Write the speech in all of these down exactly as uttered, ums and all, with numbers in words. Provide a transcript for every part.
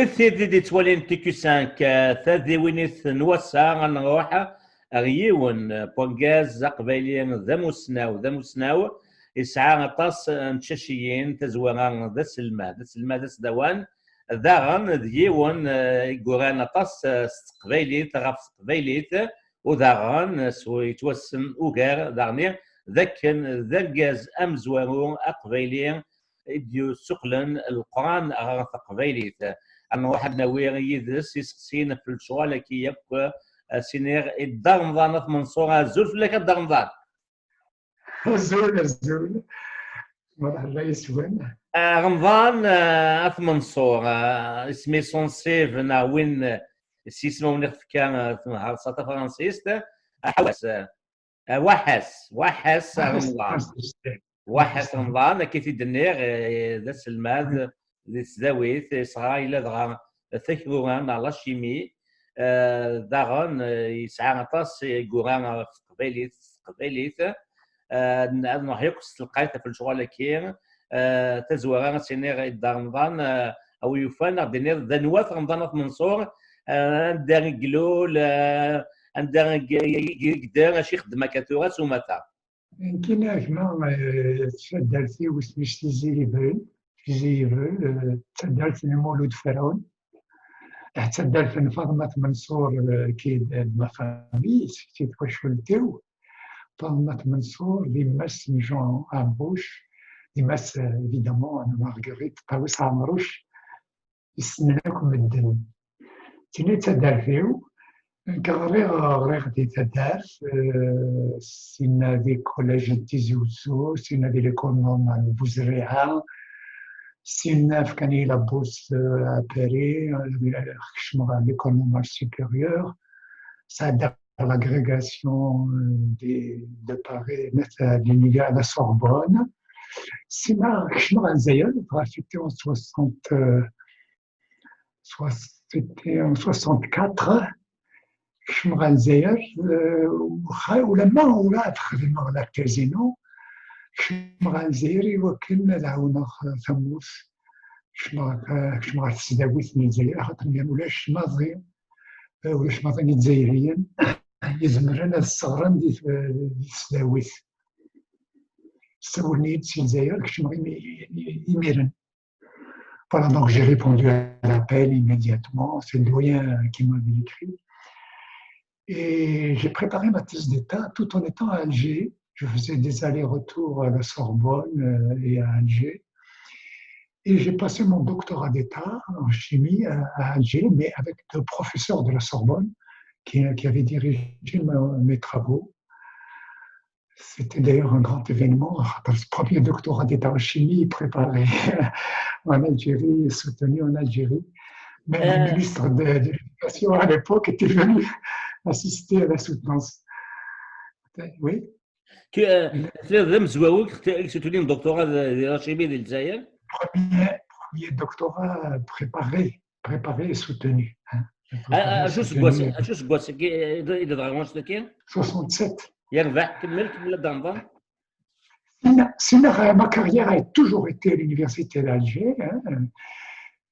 Tid i d-yettwalin T Q cinq, eh, tadiwinit n wass-a, ad nruḥ ɣer yiwen, eh, n urgaz aqbayli d amussnaw, d amussnaw, yesɛa aṭas n tcaciyin, tazwara d aselmad, d aselmad asdawan, daɣen d yiwen, eh, i yuran aṭas, eh, s teqbaylit, ɣef teqbaylit, u daɣen, eh, s-, yettwassen ugar, daɣen d akken d argaz amezwaru aqbayli i d-yessuqlen Leqran ɣer teqbaylit. Ad nruḥ ad nawi yid-s iseqsiyen ɣef lecɣal-agi yakk, eh, s-iniɣ i Dda Remḍan At Menṣur. Azul fell-ak a Dda Remḍan. Azul, azul. Merḥba yes-wen. Eh, Remḍan, eh, At Menṣur, eh, isem-is unṣib neɣ win, eh, s yismawen i ɣ-tefka, eh, tnehhaṛt s tafransist, eh, Ḥawas, eh, Waḥas, Waḥas Remḍan. Waḥas Remḍan, akka i t-id-nniɣ, eh, d aselmad di tesdawit, yesɣa yella dɣa takrura neɣ la chimie, eh, daɣen, eh, yesɛa aṭas i yura ɣef teqbaylit, s teqbaylit, eh, ad nruḥ yakk s telqayt ɣef lecɣal-agi, eh, tazwara ad s-iniɣ i Dda Remḍan, eh, a wi yufan, ad d-tiniḍ d anwa-t Remḍan At Menṣur, eh, anda i ilul, eh, anda i, i, i yedder, acu ixeddem akka tura s umata. Nekkini a gma, eh, taddart-iw isem-is Tizi Yebren, Tizi Yebren, eh, d taddart n Lmulud Ferɛun. Eh, d taddart n Faḍma At Menṣur, eh, qui est de ma famille, c'est twacult-iw. Faḍma At Menṣur, d yemma-s n Jean Ambuch, d yemma-s, eh, évidemment, n Marguerite Ṭawes Ɛemruc, issnen akk medden. Tini d taddart-iw. Nekk ɣriɣ, ɣriɣ di taddart, eh, sinna di collège n Tizi Uzzu, sinna di l'école normale n Buzerriɛa, sinna fkan-iyi la bourse, eh, à Paris, eh, kecmeɣ à l'école normale supérieure, sɛeddaɣ l'agrégation, eh, de, de Paris, de l'université de la Sorbonne. Sinna kecmeɣ ɣer Lezzayer, dɣa c'était en soixante, eh, Soix-, c'était en soixante-quatre, kecmeɣ ɣer Lezzayer, eh, uxa-, ulamma ur ɛad xdimeɣ la thèse-inu, kecmeɣ ɣer Lezzayer i wakken ad ɛawneɣ, eh, tamurt. Kecmeɣ, eh, kecmeɣ ɣer tesdawit n Lezzayer, axaṭer nniɣ ulac maḍi, eh, ulac maḍi n Izzayriyen izemren ad sseɣren di t-, di tesdawit. Ssawlen-iyi-d si Lezzayer, kecmeɣ imi-, imiren. Voilà, donc j'ai répondu à l'appel immédiatement. C'est le doyen qui m'avait écrit. Et j'ai préparé ma thèse d'État tout en étant à Alger. Je faisais des allers-retours à la Sorbonne, euh, et à Alger. Et j'ai passé mon doctorat d'État en chimie à, à Alger, mais avec deux professeurs de la Sorbonne qui, qui avaient dirigé ma-, mes travaux. C'était d'ailleurs un grand événement, le premier doctorat d'État en chimie préparé en Algérie, soutenu en Algérie. Même le Euh. ministre de, de l'Éducation à l'époque était venu assister à la soutenance. Oui. Tu, euh, tu es même zouaouk, tu es soutenu un doctorat de, de la chimie de Lezzayer ? Premier, premier doctorat préparé, préparé et soutenu, hein. Ah, ah, acu seg wass, acu seg wass-agi i d-, i d-teḍra wanect-agi? Soixante-sept. Yerbeḥ, kemmel, kemmel a Dda Remḍan. Sinna, sinna, euh, ma carrière a toujours été à l'université d'Alger, hein,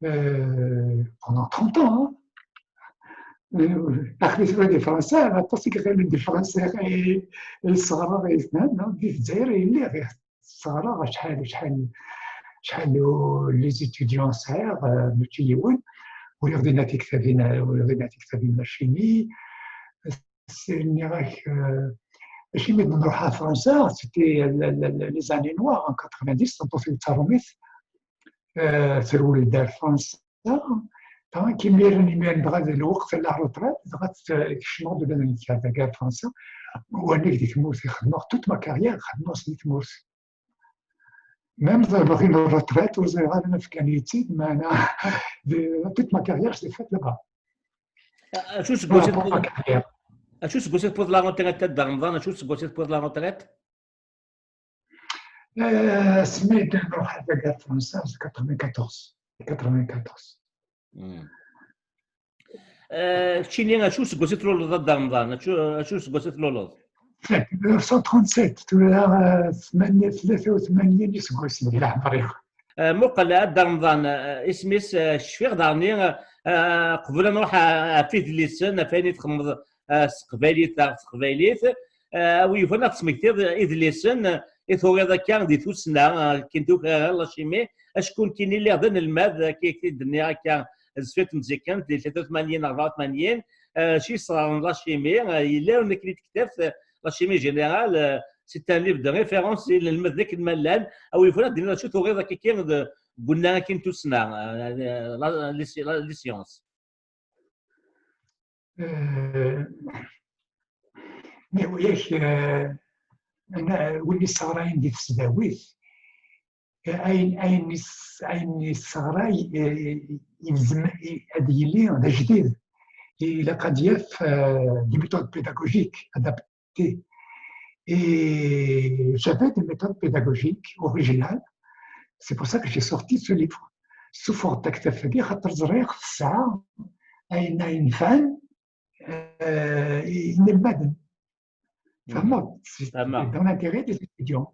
euh, pendant trente ans, hein. Euh, aql-i tura di Fransa, aṭas i yeqqimen di Fransa, i, i sseɣreɣ, i, non, non, di Lezzayer i lliɣ, sseɣreɣ acḥal, acḥal, acḥal n les étudiants sɛiɣ, euh, mačči yiwen. Uriɣ dinna tiktabin, uriɣ dinna tiktabin n la chimie. S-, nniɣ-ak, euh, acimi d-nruḥ ɣer Fransa, c'était la, la, la, les années noires, en quatre-vingt-dix, tameṭṭut-iw d taṛumit, euh, terwel-d ar Fransa. Donc, imiren, imiren, dɣa d lweqt n la retraite, dɣa t-, kecmeɣ-d ula d nekk ar dagi ar Fransa. Uwanek di tmurt i xedmeɣ, toute ma carrière xedmeɣ-tt di tmurt. Même ḍelbeɣ une retraite, ur ẓriɣ ara ma fkan-iyi-tt-id, meɛna, de, toute ma carrière, je l'ai faite là-bas. Acu seg wass i tewwiḍ, acu seg wass i tewwiḍ la retraite a Dda Remḍan? Acu seg wass i tewwiḍ la retraite? Euh, asmi d-nruḥ ad agi ar Fransa, c'est quatre-vingt-quatorze. Quatre-vingt-quatorze. Hmm. Euh, keččini, acu seg wass i tluleḍ a Dda Remḍan? Acu, acu seg wass i tluleḍ? Mille neuf cent trente-sept, tura, euh, tmanya, tlata u tmanyin iseggasen di leɛmer-iw. Eh, muqel, a Dda Remḍan, eh, isem-is, eh, cfiɣ daɣen, eh, eh, qbel ad nruḥ, eh, ɣef idlisen, ɣef ayen i txedmeḍ, eh, s teqbaylit, ɣef teqbaylit. Eh, a wi yufan ad tesmektiḍ idlisen, eh, i turiḍ akka di tussna, eh, akken tugar la chimie, acku nekkini lliɣ d anelmad, eh, akka i k-t-id-nniɣ akka, zfir temzikent, di tlata u tmanyin, rebɛa u tmanyin, eh, ci yesɣaren la chimie, eh, yella yiwen akken i tektabt, eh, la chimie générale, eh, c'est un livre de référence i inelmaden akken ma llan, a wi yufan ad d-tiniḍ acu turiḍ akka, akka d, deg unnar akin n tussna, eh, la, les, la, les sciences. Eh, ma ulac, eh, ana, win yesseɣrayen di tesdawit, eh, ayen, ayen is-, ayen yesseɣray, eh, yelzem i-, ad yili d ajdid. Ilaq ad yaf, eh, des méthodes pédagogiques adaptées. Et j'avais des méthodes pédagogiques originales. C'est pour ça que j'ai sorti ce livre. Ssufɣeɣ-d taktabt-agi xaṭer ẓriɣ tesɛa ayen, ayen yefɛen, euh, inelmaden. Vraiment, c'est dans l'intérêt des étudiants.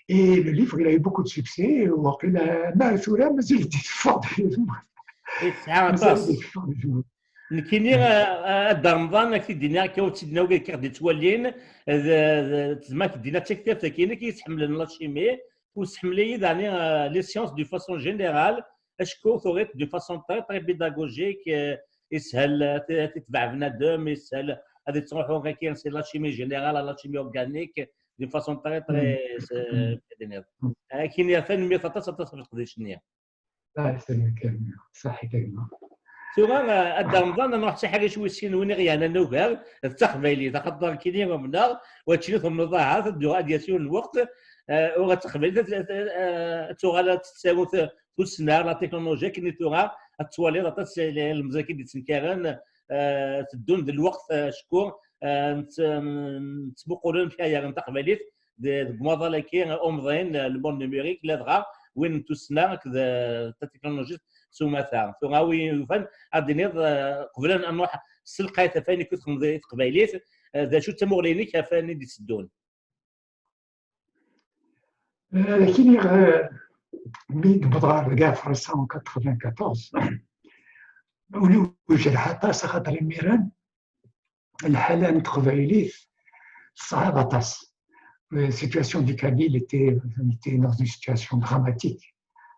Et le livre, il a eu beaucoup de succès. Waqila ma tura mazal-it yeffeɣ. Yesɛa aṭas. Nekkini, a Dda Remḍan, ad k-t-id-iniɣ akka, ur tt-id-nawi akka ɣ-d-ittwalin, d, d, tezmer ad k-d-iniɣ d taktabt-agi i yesḥemmlen la chimie, ur sḥemmel-iyi daɣni, eh, les sciences de façon générale, acku turiḍ de façon très, très pédagogique, eh, yeshel, eh, ad t-, ad t-itbeɛ bnadem, yeshel ad ittruḥu akken, c'est la chimie générale, la chimie organique, de façon très, très, eh, akken, tanemmirt aṭas, aṭas ɣef leqdic-nni. Tura, eh, a Dda Remḍan, ad nruḥ d taḥrict wis sin, win i ɣ-yeɛnan ugar, d taqbaylit, axaṭer nekkini umneɣ, wačči tumneḍ ahat, ad d-yuɣal ad d-yas yiwen n lweqt, eh, uɣal d taqbaylit, ad, ad, ad, ad tuɣal ad tettaru tussna, la technologie, akken i tura ad twaliḍ aṭas n yilemẓiyen i d-yettenkaren, eh, teddun d lweqt, eh, acku, eh, nett-, nettmuqul amek ara ɣren taqbaylit, de-, deg umaḍal-agi umḍin, eh, le monde numérique, ladɣa win n tussna akked, eh, tatiknulujit s umata. Tura, a wi yufan, ad d-tiniḍ, eh, qbel ad nruḥ s telqayt ɣef wayen i txedmeḍ i teqbaylit, eh, d acu d tamuɣli-inek ɣef wayen i d-itteddun? Eh, kini, eh, mi d-wwḍeɣ ɣer Fransa en quatre-vingt-quatorze, ul-iw yejreḥ aṭas, axaṭer imiren lḥala n teqbaylit teṣɛeb aṭas. La situation du Kabyle était, était dans une situation dramatique.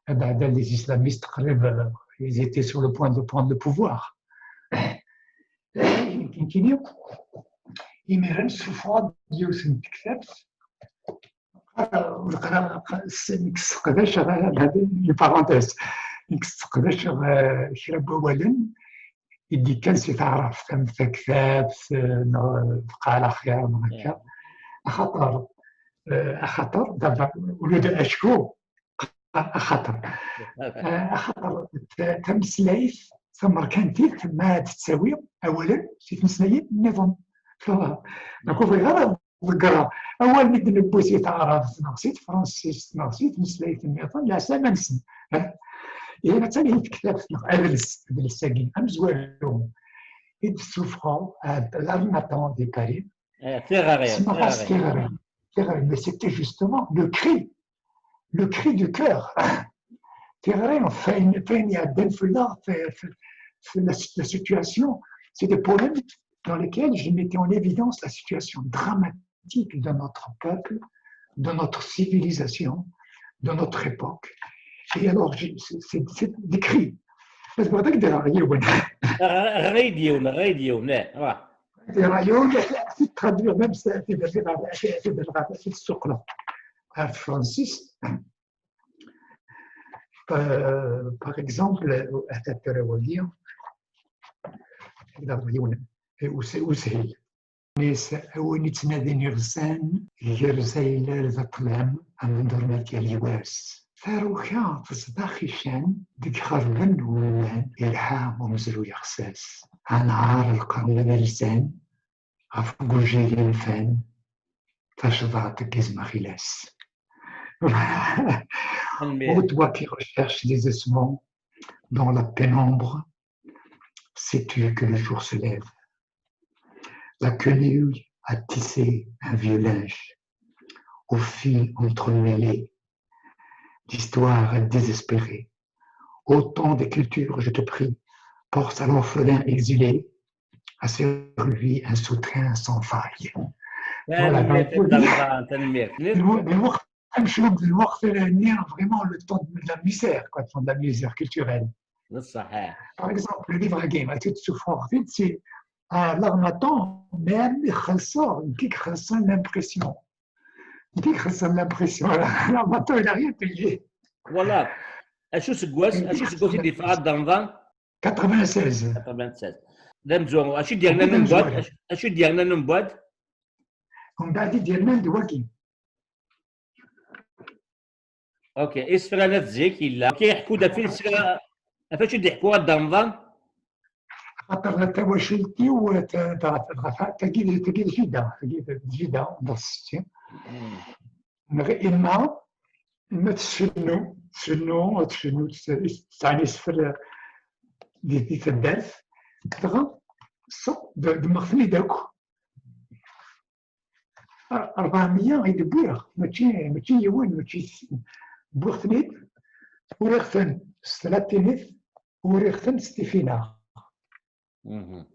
Abeɛda, les islamistes, qrib, euh, ils étaient sur le point de prendre le pouvoir. Nekkini, imiren, ssufɣeɣ-d yiwet n tektabt, ur qqareɣ, ur qqareɣ, nekk sseqdaceɣ, une parenthèse, nekk sseqdaceɣ, euh, kra n wawalen i d-yekkan si taɛrabt, am taktabt, eh, neɣ lqaɛa laxir, neɣ akka. Axaṭer, eh, axaṭer, d'abord, au lieu de acku, axaṭer. Eh, axaṭer, ta-, tameslayt tamerkantit ma d-tettawi awalen si tmeslayin nniḍen. Donc, ur bɣiɣ ara ḍeggreɣ awal mi d-newwi si taɛrabt neɣ si tefransist neɣ si tmeslayt nniḍen, leɛslama-nsen. Ihi attan ihi tektabt neɣ adles, adles-agi amezwaru i d-tessufɣeḍ, eh, L'Harmattan di Paris. Eh, tiɣri, tiɣri. Tiɣri, mais c'était justement le cri, le cri du cœur. Tiɣri, ɣef wayen, ɣef wayen iɛeddan fell-aɣ, f-, f-, f-, la, la situation, c'est des poèmes dans lesquels je mettais en évidence la situation dramatique de notre peuple, de notre civilisation, de notre époque. Et alors, j'ai, c'est, c'est, c'est des cris. Parce que voilà que derrière, il y a un... Ɣer-, ɣer-iyi-d yiwen, ɣer-iyi-d yiwen, eh, wa. Derrière, il y a un... c'est traduire même ça, c'est, c'est, c'est, c'est, c'est le souffle. Francis, euh, par exemple, à cette heure, on va dire, et où c'est, où c'est, Nis, a win ittnadin iɣsan, ger-as ayla d ṭṭlam, amdur ma kal yiwwas. Taruka teṣdax ican deg xerben n wullan, irḥa umezruy axsas. Anɛar lqern d abersan, ɣef gujil infan, tacḍaṭ n yizem axilas. Où toi qui recherches des ossements dans la pénombre, sais-tu que le jour se lève ? La quenouille a tissé un vieux linge, aux fils entremêlés. d'histoire désespérée. Ô temps des cultures, je te prie, porte à l'orphelin exilé, à ses rubis un soutien sans faille. Voilà, donc, Tanemmirt, tanemmirt. le mot, le mot, je trouve le mot, c'est le lien vraiment le temps de la misère, quoi, le temps de la misère culturelle. بصح اه Par exemple, le livre à game, à toute souffrance, c'est à l'armatan, même il ressort, il ressort l'impression. Il ressort l'impression, l'armatan, il n'a rien payé. Voilà. Acu seg wass, acu seg wass i d-yeffeɣ Ad Danvan? quatre-vingt-seize. quatre-vingt-seize. D amezwaru. Acu d-yernan umbeɛd? Acu d-yernan umbeɛd? Umbeɛd i d-yernan d wagi. Ok, isefra n at zik yella. Ok, iḥku-d ɣef isefra, ɣef acu d-iḥku Ad Danvan? Xaṭer tawacult-iw, ta-, ta-, ta-, tagi d, tagi d jida, tagi d jida, d setti. Neɣ imma, imma tcennu, tcennu, tcennu, tesɛa isefra di, di taddart, dɣa ṣ-, d-, ddmeɣ-ten-id akk. Rebɛemya i d-wwiɣ, mačči, mačči yiwen, mačči s-, wwiɣ-ten-id, uriɣ-ten s tlatinit, uriɣ-ten s tifinaɣ. Mhm.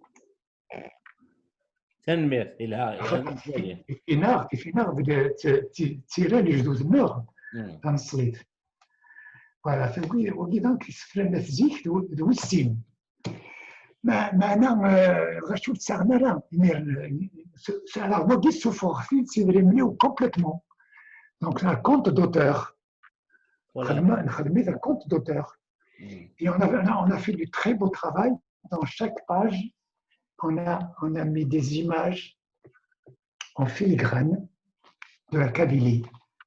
Tanemmirt, yelha, yelha. Tifinaɣ, tifinaɣ d, d, d, d tira n lejdud-nneɣ taneṣlit. Voilà, tagi, wagi donc isefra n at zik d w-, d wis sin. Ma-, meɛna, eh, ɣac ur tt-sɛan ara imiren, eh, s-, s-, alors, wagi ssufɣeɣ-t-id s idrimen-iw complètement. Donc, un compte d'auteur. Voilà. Nxedm-, nxedm-it un compte d'auteur. Mm. Et on a, on a, on a fait du très beau travail. Dans chaque page, on a, on a mis des images en filigrane de la Kabylie,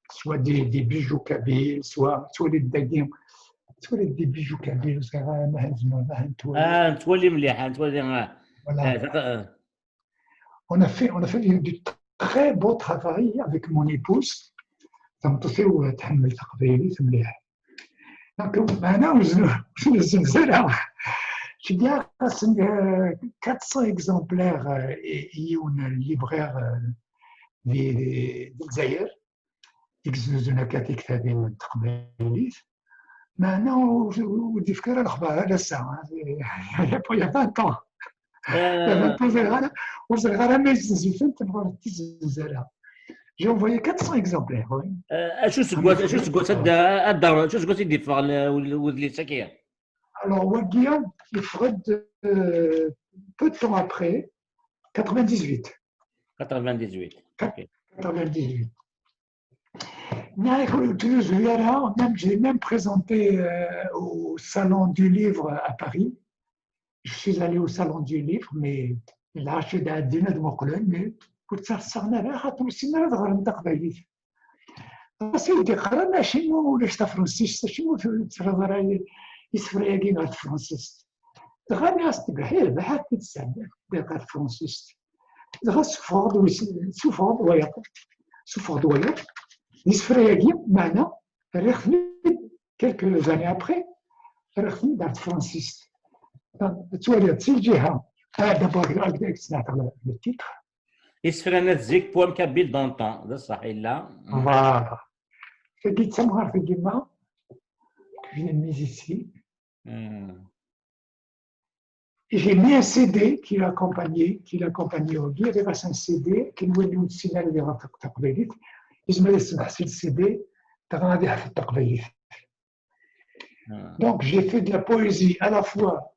soit des, des bijoux kabyles, soit, soit les, des, soit les, des bijoux kabyles, soit, euh, Ah, nettwali mliḥ, nettwali, ah. Voilà. Ah, ça, ah. On a fait, on a fait du, du très beau travail avec mon épouse. Tameṭṭut-iw tḥemmel taqbaylit mliḥ. Donc, meɛna ur zen-, ur zen-, ur zenz ara. Ceggeɣ-asen, euh, quatre cents exemplaires, euh, i, i yiwen n libraire, euh, di, di, di Lezzayer, i yeznuzun akka tiktabin n teqbaylit. Meɛna ur, ur d-yefki ara lexbar ar ass-a, hein. Il y a vingt ans. Il y a vingt ans, ur ẓriɣ ara, ur ẓriɣ ara ma yezenz-itent, neɣ ur t-yezenz ara. J'ai envoyé quatre cents exemplaires, oui. Euh, acu seg wass, acu seg wass ad, ad, acu seg wass i d-yeffeɣ le-, le-, wedlis-agi? Alors, wagi, yeffeɣ-d, euh, peu de temps après, quatre-vingt-dix-huit. Quatre-vingt-dix-huit. Ok. Quatre-vingt-dix-huit. Neɣ ur ttnuzu ara, même, j'ai même présenté, euh, au Salon du Livre à Paris. Je suis allé au Salon du Livre, mais lɛaci d-ɛeddin ad muqlen, mais ur ttaɣ-, ttaɣen ara, xaṭer ur ssinen ara ad ɣren taqbaylit. Ɣas i d-iqqaren, acimi ulac tafransist, acimi ur tettreḍ ara isefra-agi ɣer tefransist? Dɣa nniɣ-as-d, bḥir, bḥir, ur tt-sɛeddaɣ ɣer tefransist. Dɣa ssufɣeɣ-d wis-, ssufɣeɣ-d wayeḍ. Ssufɣeɣ-d wayeḍ. D isefra-agi, meɛna rriɣ-ten-id quelques années après, rriɣ-ten-id ɣer tefransist. Tettwaliḍ si lǧiha, ah, d'abord, ad, ad, ad, le titre. Isefra n at zik, poème kabyle d'antan, d ṣṣeḥ, yella. Voilà. Tagi d tamɣart n yemma, que j'ai mise ici. Hmm. Et j'ai mis un C D qui l'accompagnait, qui l'accompagnait au guide, rriɣ-as un C D, akken win ur nessin ara ad iɣer taq-, taqbaylit, yezmer ad isemmeḥ si le C D, dɣa ad iḥfeḍ taqbaylit. Hmm. Donc, j'ai fait de la poésie à la fois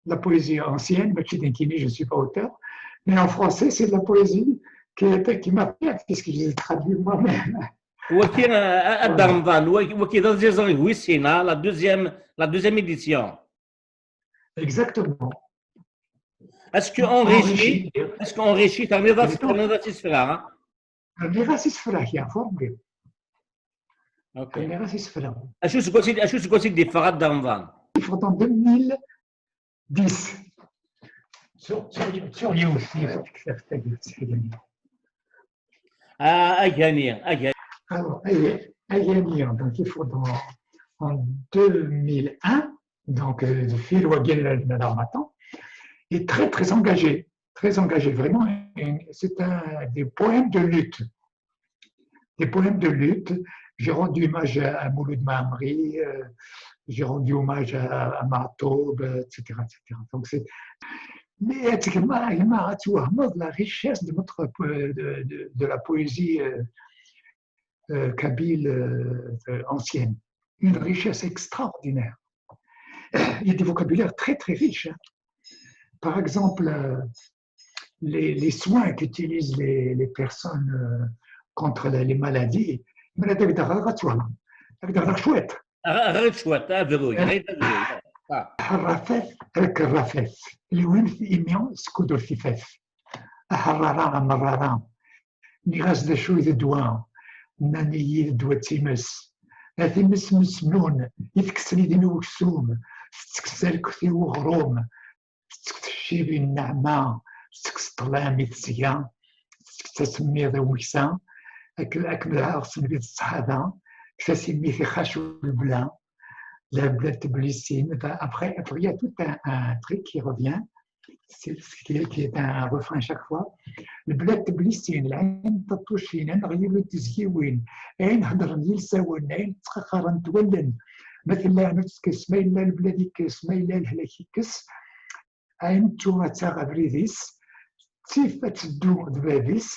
la poésie ancienne, mačči d nekkini, je ne suis pas auteur, mais en français, c'est de la poésie qui est, qui m'appartient, puisque je l'ai traduit moi-même. Waki, euh, Ad Danvan, waki, waki d aẓiẓer wis sin, hein, la deuxième, la deuxième édition. Exactement. Est-ce que enrichi, Enrichi. Est-ce que enrichi, terniḍ-as, terniḍ-as isefra, hein? Rniɣ-as isefra, ya, fort bien. Ok. Rniɣ-as isefra. Acu seg wass i, acu seg wass i d-yeffeɣ Ad Danvan? Yeffeɣ en deux mille dix. Sur, sur, sur yiwet, yiwet tektabt tagi, tseḥlem. Ah, agani, agani. Alors, aïe, aïe, aïe, donc il faut dans, en deux mille un, donc, euh, deffir wagi n l'armatan, et très, très engagé, très engagé, vraiment, et c'est un des poèmes de lutte, des poèmes de lutte, J'ai rendu hommage à, à Mouloud Mammeri, euh, j'ai rendu hommage à, à Maatoub, euh, et cetera, et cetera. Donc c'est, mais tu vois, tu vois la richesse de notre po-, de, de, de la poésie euh, euh, kabyle euh, euh, ancienne, une richesse extraordinaire. Il y a des vocabulaires très très riches, hein. Par exemple, euh, les, les soins qu'utilisent les, les personnes euh, contre les, les maladies, mais là, d'accord, d'accord, d'accord, chouette. Ɣ-, ɣer cwiṭ, abruy, ɣer abruy. Ah. Aḥerrafat, akerrafat. Lwimt imi skud ur tifat. Aḥerrara, amerrara. Nniɣ-as d acu i d ddwa. Nnan-iyi d ddwa d times. A times mesnun, i tekksen idin uksum, tettekkes alkut i uɣrum, tettekkes ccib i nneɛma, tettekkes ṭṭlam i tesga, tettekkes asemmiḍ i umeksa, akken, akken dɛaɣ senbid ṣṣeḥḥa da, ktas immi tixac ulbla, la blad teblisin. Enfin, après, après, il y a tout un, un truc qui revient, c'est, qui, qui est un refrain chaque fois. Lblad teblisin, lɛin taṭṭucin, aneɣyul n tezyiwin, ayen hedren yilsawen, ayen ttxaxaren wallen. Ma tella ur tekkes, ma yella lblad ikkes, ma yella lehlak ikkes, ayen ttuɣ ad taɣ abrid-is, ttif ad teddu d bab-is,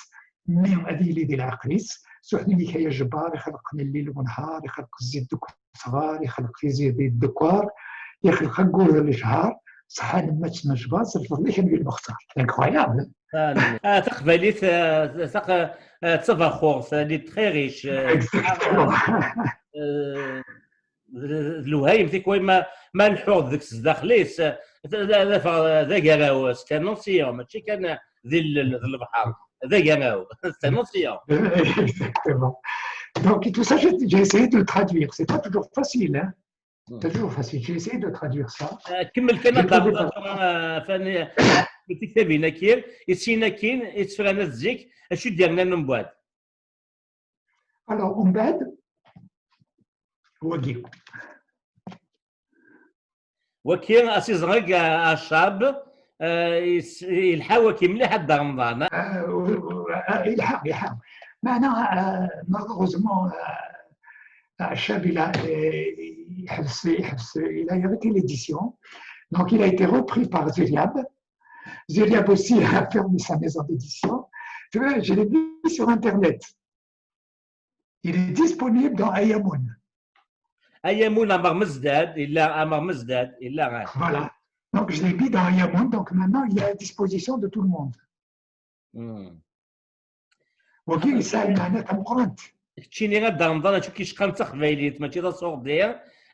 mmi ad yili di leɛqel-is, suḥnin-ik ay ajebbar, ixleq lli-l wenhar, ixleq zzit deg usɣar, ixleq tiziri deg ddekar, ixleq aggur d lejhar, ṣṣeḥḥa n mmat n lejbar, s lfeḍl-ik a nbi lmextar. C'est incroyable. Ah, taqbaylit, ah, taq-, ah, d tabaxurt, elle est très riche. Ah, Exactement. Ah, d d lewhayem, tikwal ma, ma nḥuḍ deg-s zdaxel-is, d, d, d, d agaraw, c'est un océan, mačči kan d ilel, d lebḥer, d agaraw, c'est un océan. Exactement. Donc, tout ça, j'ai, j'ai essayé de le traduire. C'est pas toujours facile, hein. C'est pas toujours facile. J'ai essayé de traduire ça. Ah, kemmel kan J'ai ad trouvé d-taɣeḍ, ça. Ah, fani, tiktabin-agi, i sin akin, i ttefran at zik, acu i d-yernan umbeɛd? Alors, umbeɛd, wagi. Waki asiẓreg, ah, acab, ah, is-, yelḥa waki mliḥ a Dda Remḍan. Ah, ah, yelḥa, yelḥa. Meɛna, ah, malheureusement, ah, ah, acab, il a, eh, yeḥbes, yeḥbes, il a arrêté l'édition. Donc, il a été repris par Ziryab. Ziryab aussi a fermé sa maison d'édition. Tu vois, je l'ai mis sur Internet. Il est disponible dans Ayamoun. Ayamoun Amar Mezdad, yella Amar Mezdad, yella. Voilà. Donc, je l'ai mis dans Ayamoun. Donc, maintenant, il est à disposition de tout le monde. Hmm. Wagi yesɛa lmeɛna tameqqrant. Keččini a Dda Remḍan, acu k-yecqan d taqbaylit, mačči d aṣurdi,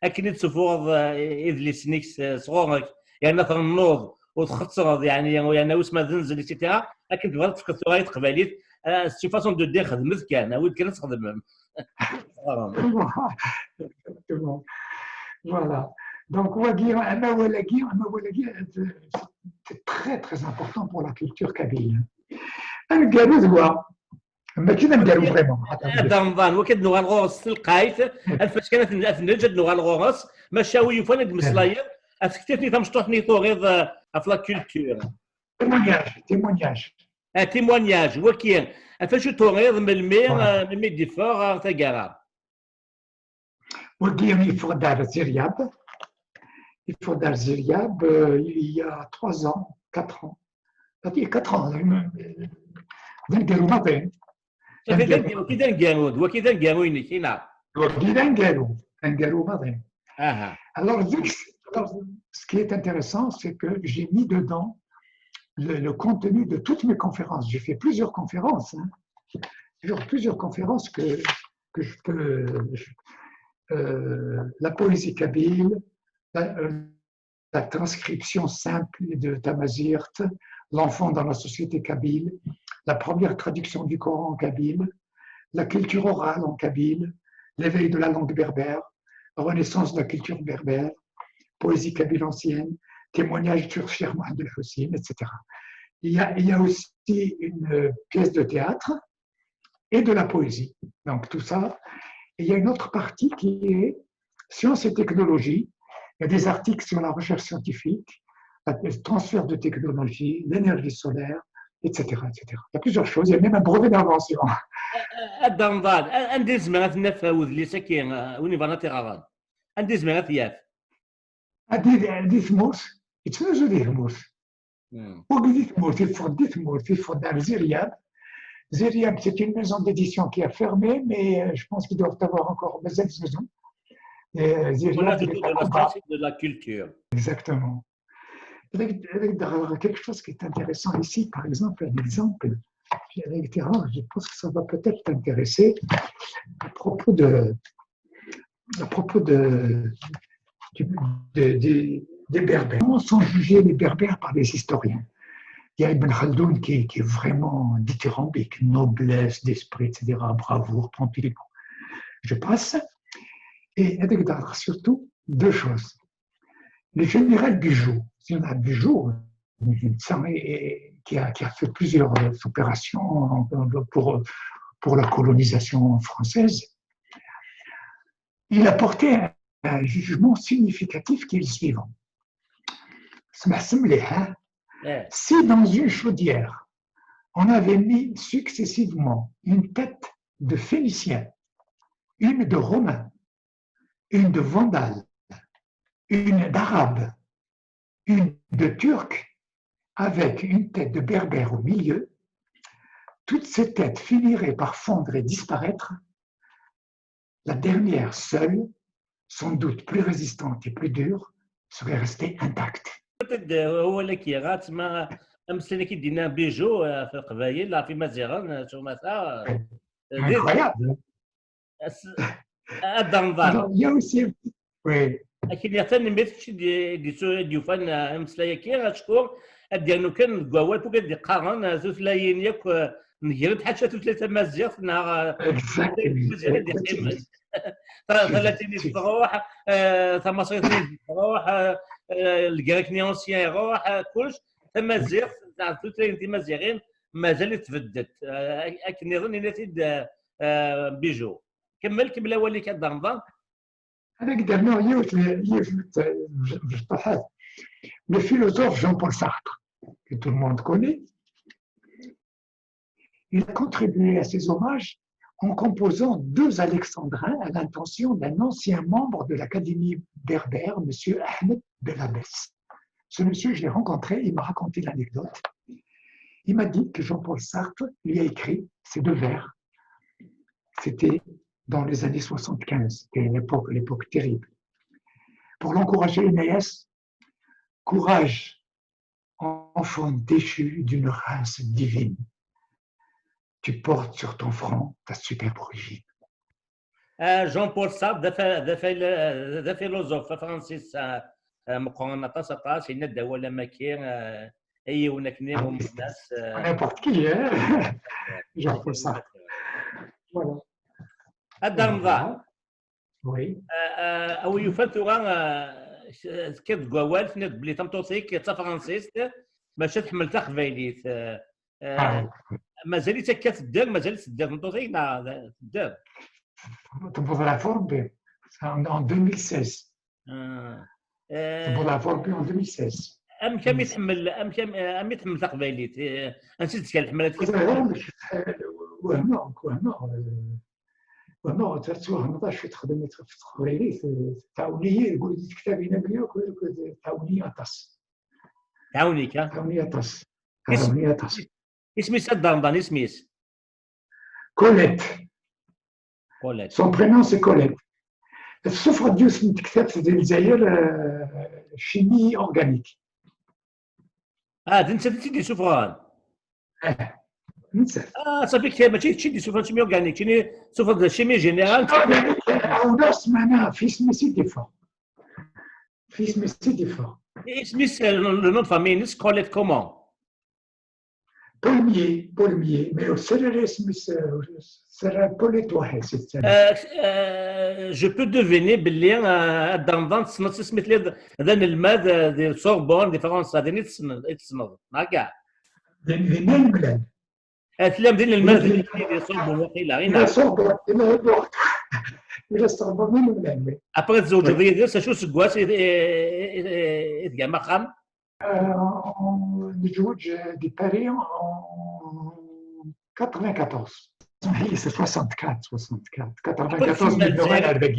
akken i d-tessufuɣeḍ, eh, idlisen-ik s-, sɣur-k, yerna trennuḍ u txettreḍ, yeɛni, yerna usma d nzel, et cetera. Akken tebɣiḍ ad tefkeḍ tura i teqbaylit, eh, c'est une façon de dire, xedmet kan, awi-d kan ad txedmem. Exactement. Voilà. Donc, wagi, amawal-agi, amawal-agi, c'est très, très important pour la culture kabyle. Aneggaru d wa, mačči d aneggaru vraiment. A Dda Remḍan, waki ad nuɣal ɣur-s s telqayt, ad nfak kan ad n-, ad t-neǧǧ ad nuɣal ɣur-s, maca wi yufan ad d-meslayeḍ, ad tektibt-nni tamecṭuḥt-nni turiḍ, eh, ɣef la culture. Témoignage, témoignage. Ah, témoignage, waki, ɣef acu turiḍ, melmi, Voilà. Eh, melmi d-iffeɣ, eh, taggara? Wagi yeffeɣ-d ar Ziryab. Yeffeɣ-d ar Ziryab, euh, il y a trois ans, quatre ans. Ça fait quatre ans, euh, d aneggaru maḍi. Safi d aneggaru, waki d aneggaru, d waki d aneggaru-inek, i neɣ? Wagi d aneggaru, d aneggaru maḍi. Aha. Alors, vu que, alors, ce qui est intéressant, c'est que j'ai mis dedans le, le contenu de toutes mes conférences. J'ai fait plusieurs conférences, hein. Plusieurs, plusieurs conférences que, que je peux, euh, la poésie kabyle, la, euh, la transcription simple de Tamazirt, l'enfant dans la société kabyle, la première traduction du Coran en kabyle, la culture orale en kabyle, l'éveil de la langue berbère, renaissance de la culture berbère, poésie kabyle ancienne, témoignage sur Cheikh Mohamed El Houssine, et cetera. Il y a, il y a aussi une pièce de théâtre et de la poésie. Donc tout ça. Et il y a une autre partie qui est sciences et technologies. Il y a des articles sur la recherche scientifique, le transfert de technologie, l'énergie solaire, et cetera, et cetera. Il y a plusieurs choses. Il y a même un brevet d'invention. Ad d-amḍal, anda i nezmer ad t-naf udlis-agi, win ibɣan ad t-iɣer? Anda i nezmer ad t-yaf? Di tmurt, yettnuzu di tmurt. Ur di tmurt, yeffeɣ-d di tmurt, yeffeɣ-d ar Ziryab. Ziryab, c'est une maison d'édition qui a fermé, mais euh, je pense qu'ils doivent avoir encore, mazal ttnuzun. Ziryab, de la culture. Exactement. Avec, avec quelque chose qui est intéressant ici, par exemple, un exemple, je pense que ça va peut-être t'intéresser à propos de, à propos de, des, des, Berbères. Sans juger les Berbères par les historiens. Il y a Ibn Khaldoun qui, qui est vraiment dithyrambique, noblesse d'esprit, et cetera, bravoure, pompilou. Je passe. Et avec surtout deux choses. Le général Bijou, le général Bijou, qui a, qui a fait plusieurs opérations pour, pour la colonisation française, il a porté un jugement significatif qui est le suivant. Si dans une chaudière, on avait mis successivement une tête de Phénicien, une de Romain, une de Vandale, une d'Arabe, une de Turc, avec une tête de Berbère au milieu, toutes ces têtes finiraient par fondre et disparaître. La dernière seule, sans doute plus résistante et plus dure, serait restée intacte. Awal-agi, ɣas ma amsel-agi d-yenna Bijou, ɣef Leqbayel, ɣef Imaziɣen, s umata. Incroyable. Ad d-amḍal. Alors, il y a aussi, oui. Akken tanemmirt kečč i d-yufan ameslay-agi, acku ad d-yernu kan deg wawal, ur d-iqqaren tutlayin yakk, negrent ḥaca tutlayt tamaziɣt, neɣ tutlayt tamaziɣt ad d-iqqimen. Talatinit tṛuḥ, tamaṣrit tṛuḥ, lgrik-nni ancien iṛuḥ, kullec. Tamaziɣt, tutlayin timaziɣin, mazal-itt tbeddet. Akken nniḍen, yenna-t-id Bijou. Kemmel, kemmel awal-ik a Dda Remḍan. Ad ak-d-rnuɣ yiwet, yiwet n tbeṭṭuḥat. Le philosophe Jean-Paul Sartre, que tout le monde connaît, il a contribué à ses hommages en composant deux alexandrins à l'intention d'un ancien membre de l'Académie berbère, monsieur Ahmed Belabès. Ce monsieur, je l'ai rencontré, il m'a raconté l'anecdote. Il m'a dit que Jean-Paul Sartre lui a écrit ces deux vers. C'était dans les années soixante-quinze, c'était l'époque, l'époque terrible. Pour l'encourager, yenna-yas, courage, enfant déchu d'une race divine. Tu portes sur ton front ta superbe origine. Jean-Paul Sartre d afiluẓuf afransis meqqren aṭas, aṭas, yenna-d awal am wagi i yiwen akken i umnas. N'importe qui, Jean-Paul Sartre. Voilà. A Dda Remḍan. Oui. A wi yufan tura, tekkiḍ deg wawal, tenniḍ belli tameṭṭut-ik d tafransist, maca tḥemmel taqbaylit. Mazal-itt akka tedder, mazal-itt tedder tmeṭṭut-ik neɣ tedder? Tewweḍ ɣef Rebbi, en deux mille seize. Tewweḍ ɣef Rebbi en deux mille seize. Amek armi tḥemmel, amek armi tḥemmel taqbaylit? Ansi d-tekka leḥmala? Wehmeɣ, wehmeɣ. Wehmeɣ, tettwehmeḍ acu texdem ɣef teqbaylit, tɛawen-iyi deg tektabin-agi akk, tɛawen-iyi aṭas. Tɛawen-ik, ha? Tɛawen-iyi aṭas. Tɛawen-iyi aṭas. Isem-is a Dda Remḍan, isem-is? Colette. Colette. Son prénom, c'est Colette. Tessufeɣ-d yiwet n tektabt di Lezzayer, chimie organique. Ah, d nettat i tt-id-yessufɣen? Eh, nettat. Ah, ça fait que mačči d chimie organique, chimie, tessufeɣ-d chimie générale. Organique, a ur semɛen, ɣef yisem-is i d-iffeɣ. Ɣef yisem-is i d-iffeɣ. Isem-is, le nom de famille-ines, Colette comment? Paulmier, Paulmier, mais ur sser ara isem-is, ur sser ara Paulette Waḥed. Je peux deviner belli a Dda Remḍan tessneḍ isem-is, d anelmad di Sorbonne, di Fransa, din i tessneḍ, neɣ kaɛ? Din i nemlal. Tellam d inelmaden di Sorbonne waqila, i neɣ? Sorbonne, ila Sorbonne i nemlal. Après tzewǧeḍ yid-s, acu seggas i tgam axxam? Euh, on, nezweǧ di Paris en quatre-vingt-quatorze. C'est soixante-quatre, soixante-quatre. quatre-vingt-quatorze, mais Noël avec.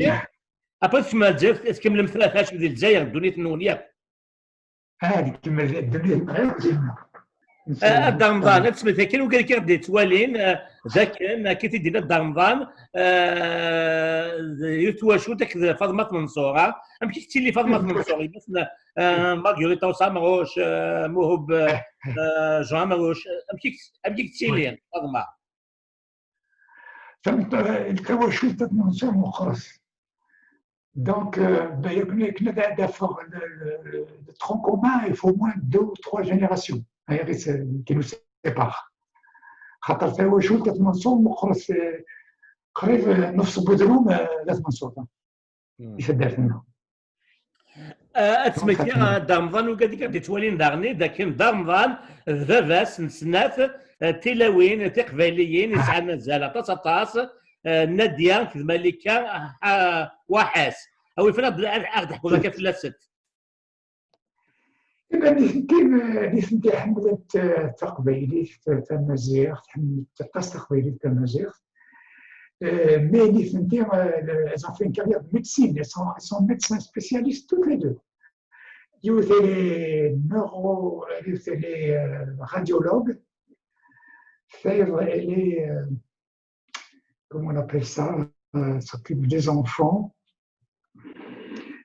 Après, tu m'as dit, est-ce que le frère Hachem di Lezzayer, ddunit-nwen yakk? Ah, di kemmel ddunit, ah, di kemmel. Ah, a Dda Remḍan, ad tesmet akken ugar i k-id-yettwalin, ah, d akken, akka i d-yenna Dda Remḍan, ah, d yiwet twacult akked Faḍma At Menṣur, ah. Amek i tettili Faḍma At Menṣur? Yemma-tsen, ah, Margarita Usamɣuc, ah, Muhub, ah, Jean Amɣuc, amek i, amek i tettili Faḍma? Tameṭ-, tawacult At Menṣur meqqret. Donc, euh, ben, akken, akken ad, ad afeɣ le, le, le tronc commun, il faut au moins deux ou trois générations, hein, qui nous séparent. Xaṭer tawacult At Menṣur meqqret, euh, qrib, euh, nefs n udrum, euh, d At Menṣur, hein, di taddart-nneɣ. Ah, ad smektiɣ, ah, Dda Remḍan, ugad i k-id-yettwalin daɣen, d akken Dda Remḍan d baba-s n snat, ah, tilawin tiqbayliyin yesɛan azal aṭas, aṭas, ah, Nadia akked Malika, ah, Waḥas. A wi fran ad, ad, ad d-ḥkuḍ akka fell-asent. Iban nitenti, nitenti ḥemmlent, ah, taqbaylit, tamaziɣt, ḥemmlent aṭas taqbaylit, tamaziɣt. Euh, mais nitenti, euh, elles ont fait une carrière de médecine. Elles sont, elles sont médecins spécialistes toutes les deux. Yiwet, elle est neuro, yiwet, elle est, euh, radiologue. Tayeḍ, elle est, euh, comment on appelle ça, euh, s'occupe des enfants.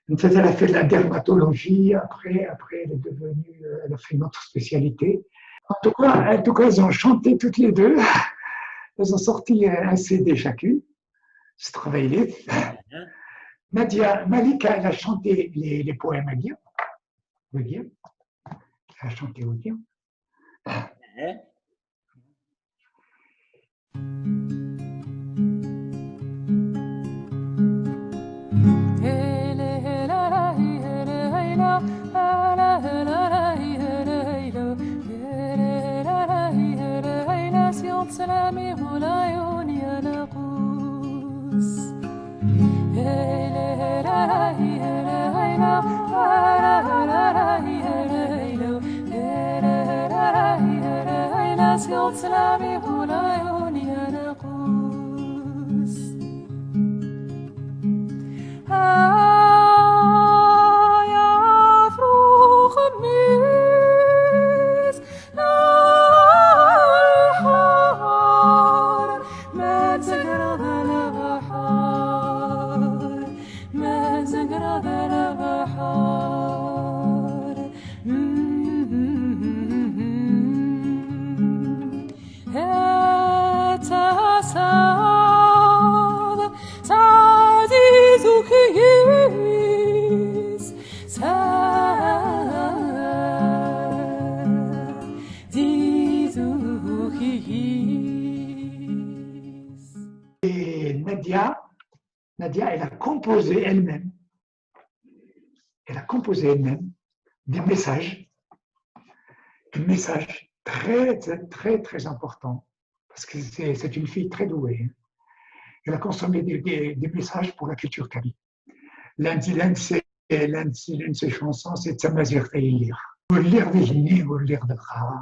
Donc, elle a fait de la dermatologie, après, après, elle est devenue, euh, elle a fait une autre spécialité. En tout cas, en tout cas, elles ont chanté toutes les deux. Elles ont sorti un C D chacune. C'est travaillé. Nadia, Malika, elle a chanté les, les poèmes à lire. Vous voyez ? Elle a chanté au lire. Et Nadia, Nadia, elle a composé elle-même, elle a composé elle-même des messages, des messages très, très, très, très importants, parce que c'est, c'est une fille très douée, hein. Elle a consommé des, des, des messages pour la culture kabyle. L'un de, l'un de ses, l'un de ses, l'une de ses chansons, c'est Tamaziɣt ay lliɣ. Ur lliɣ d igenni, ur lliɣ d lqaɛa,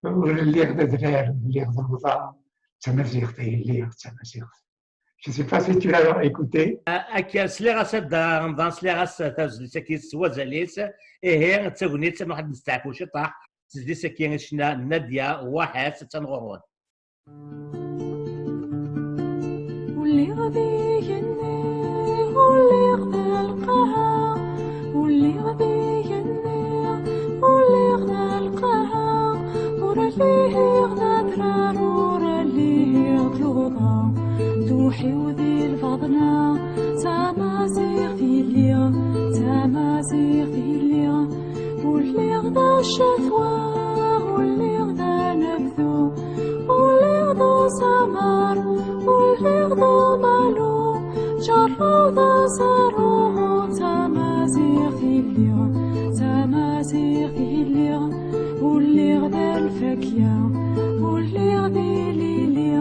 ur lliɣ d adrar, ur lliɣ d lebḍa, d tamaziɣt ay lliɣ, d tamaziɣt. Je sais pas si tu l'as écouté. Akka, sliɣ-as a Dda Remḍan, sliɣ-as tazlit-agi s wazal-is. Ihi, d tagnit, ad nruḥ ad nesteɛfu ciṭaḥ. Tezlit-agi i tecna Nadia Waḥas, attan ɣur-wen. Ur lliɣ d igenni, ur lliɣ d lqaɛa, ur lliɣ d igenni, ur lliɣ d lqaɛa, ur lliɣ d adrar, ur lliɣ d luḍa, d uḥiw di lbaḍna, d tamaziɣt i lliɣ, d tamaziɣt i lliɣ, ur lliɣ d ccetwa, ur lliɣ d anebdu, ur lliɣ d usamar, ur lliɣ d umalu, ǧerrbeɣ d asaru, d tamaziɣt i lliɣ, d tamaziɣt i lliɣ, ur lliɣ d lfakya, ur lliɣ d ilili,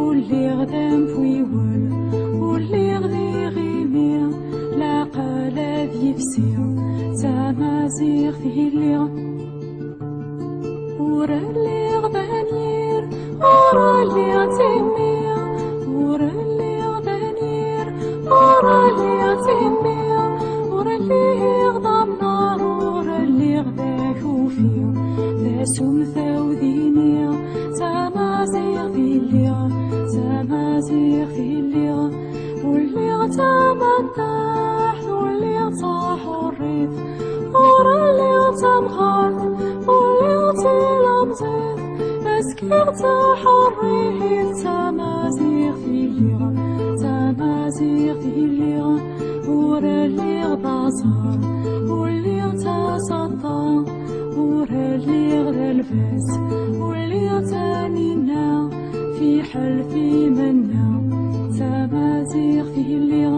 ur lliɣ d amfiwel, ur lliɣ d iɣimi, laqal ad yefsi, d tamaziɣt i lliɣ. Ur lliɣ d anyir, ur lliɣ d timmi, ur lliɣ d anyir, ur lliɣ d timmi, ur lliɣ d amnaṛ, ur lliɣ d akufi, d asumtaw dini, d tamaziɣt i lliɣ, d tamaziɣt i lliɣ, ur lliɣ d tamaddaḥt, ur lliɣ d taḥurrit, ur lliɣ d tamɣart, ur lliɣ d tilemẓit, askiɣ d taḥurrit, d tamaziɣt i lliɣ, d tamaziɣt i lliɣ, ur lliɣ d aẓar, ur lliɣ d taseṭṭa, ur lliɣ d albas, ur lliɣ d taninna, fiḥel timenna, d tamaziɣt i lliɣ.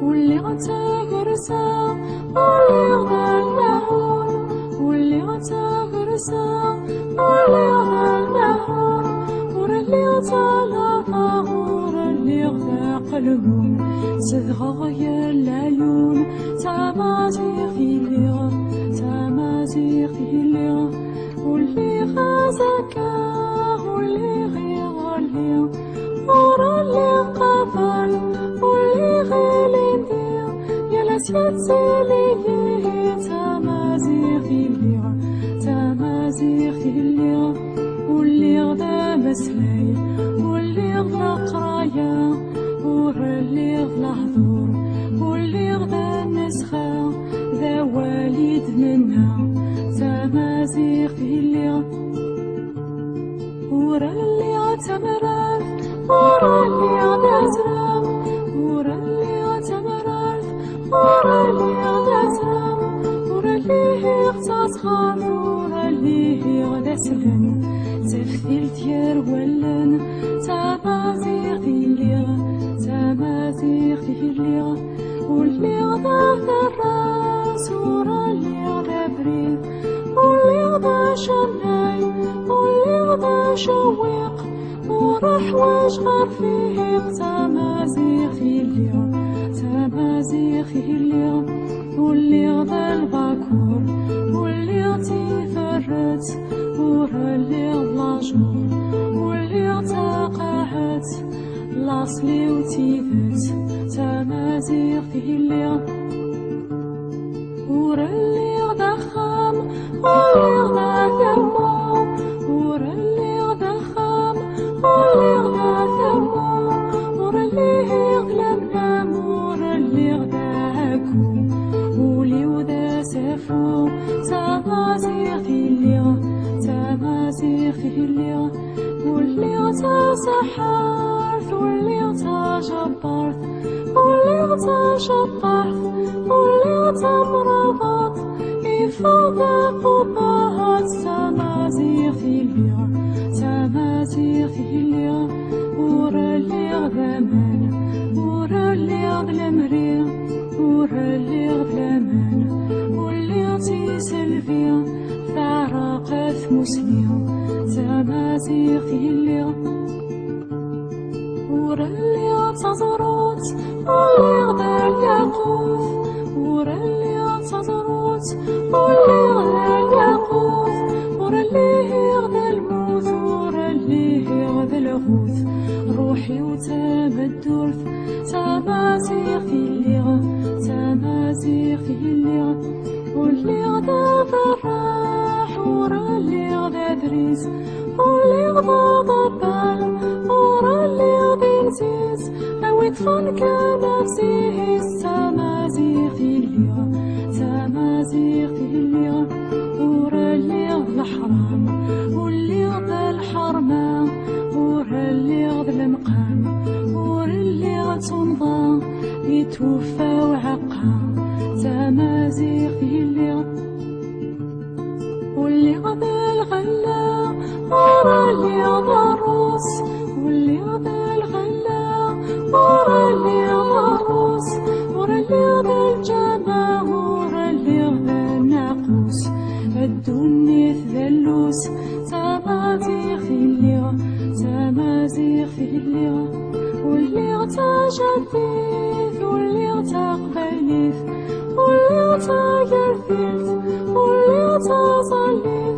Ur lliɣ d tagersa, ur lliɣ d llehun, ur lliɣ d tagersa, ur lliɣ d llehun, ur lliɣ d talafa, ur lliɣ d aqelmun. Zedɣeɣ gar leɛyun, d tamaziɣt i lliɣ, d tamaziɣt i lliɣ. Ur lliɣ azekka, ur lliɣ iḍelli, ur lliɣ qabel, ur lliɣ ilindi. Yal ass yettili-yi d tamaziɣt i lliɣ, d tamaziɣt i lliɣ. Ur lliɣ d ameslay, ur lliɣ d leqraya, ur lliɣ d lehdur, ur lliɣ d anesxa, d awal i d-nenna, d tamaziɣt i lliɣ. Ur lliɣ d tamrart, ur lliɣ d azrem, ur lliɣ d tamrart, ur lliɣ d azrem, ur lliɣ d tasɣart, ur lliɣ d aslem, d taftilt gar wallen, d tamaziɣt i lliɣ, d tamaziɣt i lliɣ. Ur lliɣ d aterras, ur lliɣ d abrid, ur lliɣ d acennay, ur lliɣ d acewwiq, ur ḥwaǧeɣ arfiq, d tamaziɣt i lliɣ, d tamaziɣt i lliɣ. Ur lliɣ d lbakur, ur lliɣ d tiferret, ur lliɣ d lajur, ur lliɣ d taqaɛet. Laṣel-iw d tidet, d tamaziɣt i lliɣ. Ur lliɣ d axxam, ur lliɣ d akammu, ur lliɣ d axxam, ur lliɣ d akammu, ur lliɣ d lemnam, ur lliɣ d aɛekku. Ul-iw d asafu, d tamaziɣt i lliɣ, d tamaziɣt i lliɣ. Ur lliɣ d tasaḥart, ur lliɣ d tajebbart, ur lliɣ d taceṭṭaḥt, ur lliɣ d tamrabaḍt. Iffeɣ d aqubbahat, d tamaziɣt i lliɣ, d tamaziɣt i lliɣ. Ur lliɣ d aman, ur lliɣ d lemri, ur lliɣ d laman, ur lliɣ d tiselbi, teɛreq tmusni, d tamaziɣt i lliɣ. Ur lliɣ d taẓrut, ur lliɣ d lyaqut, ur lliɣ d taẓrut, ur lliɣ d lyaqut, ur lliɣ d lmut, ur lliɣ d lɣut. Ruḥ-iw d tameddurt, d tamaziɣt i lliɣ, d tamaziɣt i lliɣ. Ur lliɣ d aberraḥ, ur lliɣ d adris, ur lliɣ d aḍebbal, ur lliɣ d inziz. A wi ṭṭfen kan afzis, d tamaziɣt i lliɣ, d tamaziɣt i lliɣ. Ur lliɣ d leḥram, ur lliɣ d lḥerma, ur lliɣ d lemqam, ur lliɣ d tunḍa i twuffa uɛeqqa, d tamaziɣt i lliɣ. Ur lliɣ d lɣella, ur lliɣ d ṛṛus, ur lliɣ d lɣella, ur lliɣ d ṛṛus, ur lliɣ d lǧameɛ, ur lliɣ d nnaqus. Ddunit d allus, d tamaziɣt i lliɣ, d tamaziɣt i lliɣ. Ur lliɣ d tajaddit, ur lliɣ d taqbaylit, ur lliɣ d tagertilt, ur lliɣ d taẓallit.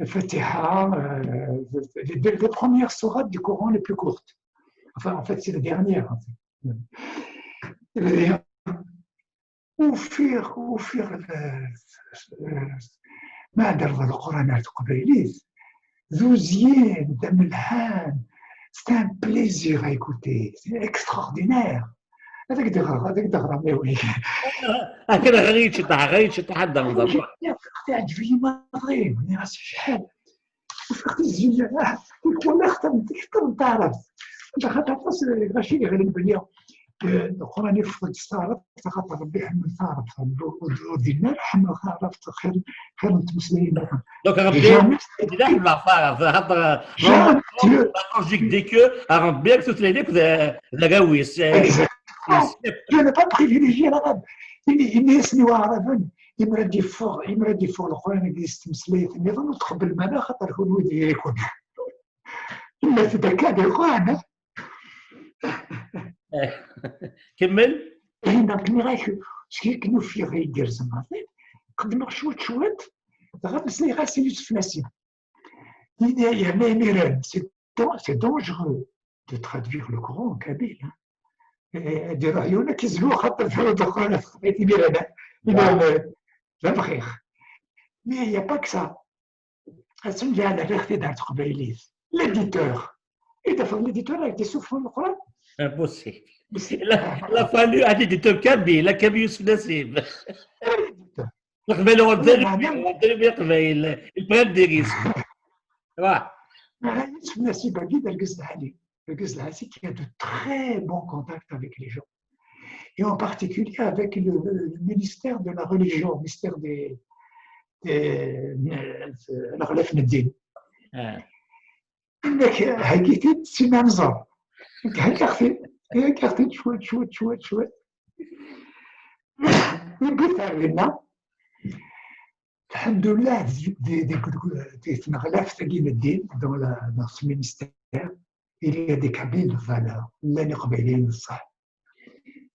Al-Fatiha, euh, les, les premières sourates du Coran les plus courtes. Enfin, en fait, c'est les dernières, en fait. Ufiɣ, ufiɣ, euh, euh, ma d-terreḍ Leqran ar teqbaylit, d uzyin, d amelḥan, C'est un plaisir à écouter, c'est extraordinaire. Ad ak-d-ɣreɣ, ad ak-d-ɣreɣ, mais oui. Akken ɣer-i ciṭaḥ, ɣer-i ciṭaḥ ad d-amḍer. Teɛǧeb-iyi maḍi, nniɣ-as acḥal. Ufeɣ tizya, walaɣ tam tekter n taɛrabt. Anda xaṭer aṭas lɣaci yeɣlen belli Leqran yeffeɣ-d s taɛrabt, axaṭer Rebbi iḥemmel taɛrabt, ur d-yenna ara ḥemmleɣ taɛrabt xir xir n tmeslayin nniḍen. Donc Rebbi d aḥemmel taɛrabt, axaṭer la logique dit que Rebbi ak tutlayt akk d arraw-is. Je n'ai pas privilégié l'arabe. Ini-asen i waɛraben, imra d-yeffeɣ, imra d-yeffeɣ Leqran-agi s tmeslayt nniḍen, ur tqebbel mana, xaṭer kunwi d iri-kun. Imma d akka d Leqran. Kemmel. Hinna, nniɣ-ak, seg akken ufiɣ ay igerrzen maḍi, qeddmeɣ cwiṭ cwiṭ, dɣa meslayeɣ-as i Yusef Nassim. Ini-as, yerna imiren, c'est dangereux de traduire le Coran en kabyle. Ad iruḥ yiwen ad k-izlu, xaṭer tɛawdeḍ ɣer teqbaylit imiren, imiren d amxiq. Mais il y a pas que ça. Ass-n daɣen rriɣ-t-id ar teqbaylit. L'éditeur. I d-afeɣ l'éditeur ad d-isuffeɣ Leqran? Impossible. Il a fallu un éditeur kabyle, la kabyle Yusef Nassim. Leqbayel ɣer diri Leqbayel, il prend des risques. Yusef Nassim-agi d argaz lɛali. Argaz lɛali qui a de très bons contacts avec les gens. Et en particulier avec le, le ministère de la religion, ministère des, des, الأغلاف الدين. Inna-k heggi-t-id, sima nẓer. Heggaɣ-t-id, heggaɣ-t-id cwiṭ, cwiṭ, cwiṭ, cwiṭ. Yewwi-t ar dinna. Lḥemdullah, di tneɣlaft-agi n ddin, dans ce ministère, il y a des Kabyles de valeur, llan Iqbayliyen n ṣṣeḥ.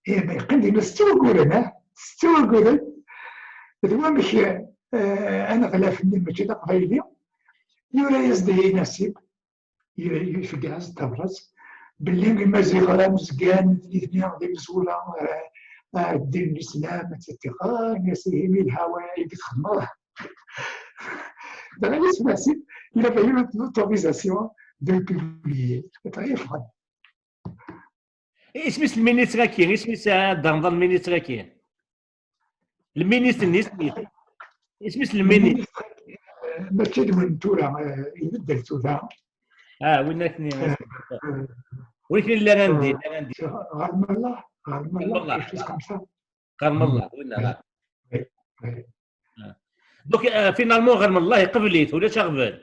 Ih, ma yeqqim dinna setta wagguren, ah, setta wagguren. D wamek aneɣlaf-nni mačči d aqbayli, yura-yas-d i Nasib, ifegg-as-d tabrat, belli Imaziɣen amezgan d nitni d imezwura, ddin n Lislam, et cetera. Ini-as ihi mi lhawa i txedmeḍ. Dɣa Yusef Nasib, il avait eu l'autorisation de le publier. Dɣa yeffeɣ-d. Isem-is lministr-agi? Isem-is ad d-amḍan lministr-agi? Lministr-nni isem-is? Isem-is lministr? Mačči d win tura, ibeddel tura. Ah, win akni. Win akni llan andi, llan andi. Ɣer Mellah, ɣer Mellah, quelque chose comme ça. Ɣer Mellah, winna. Donc, finalement, ɣer Mellah, iqbel-it, ulac aɣbel.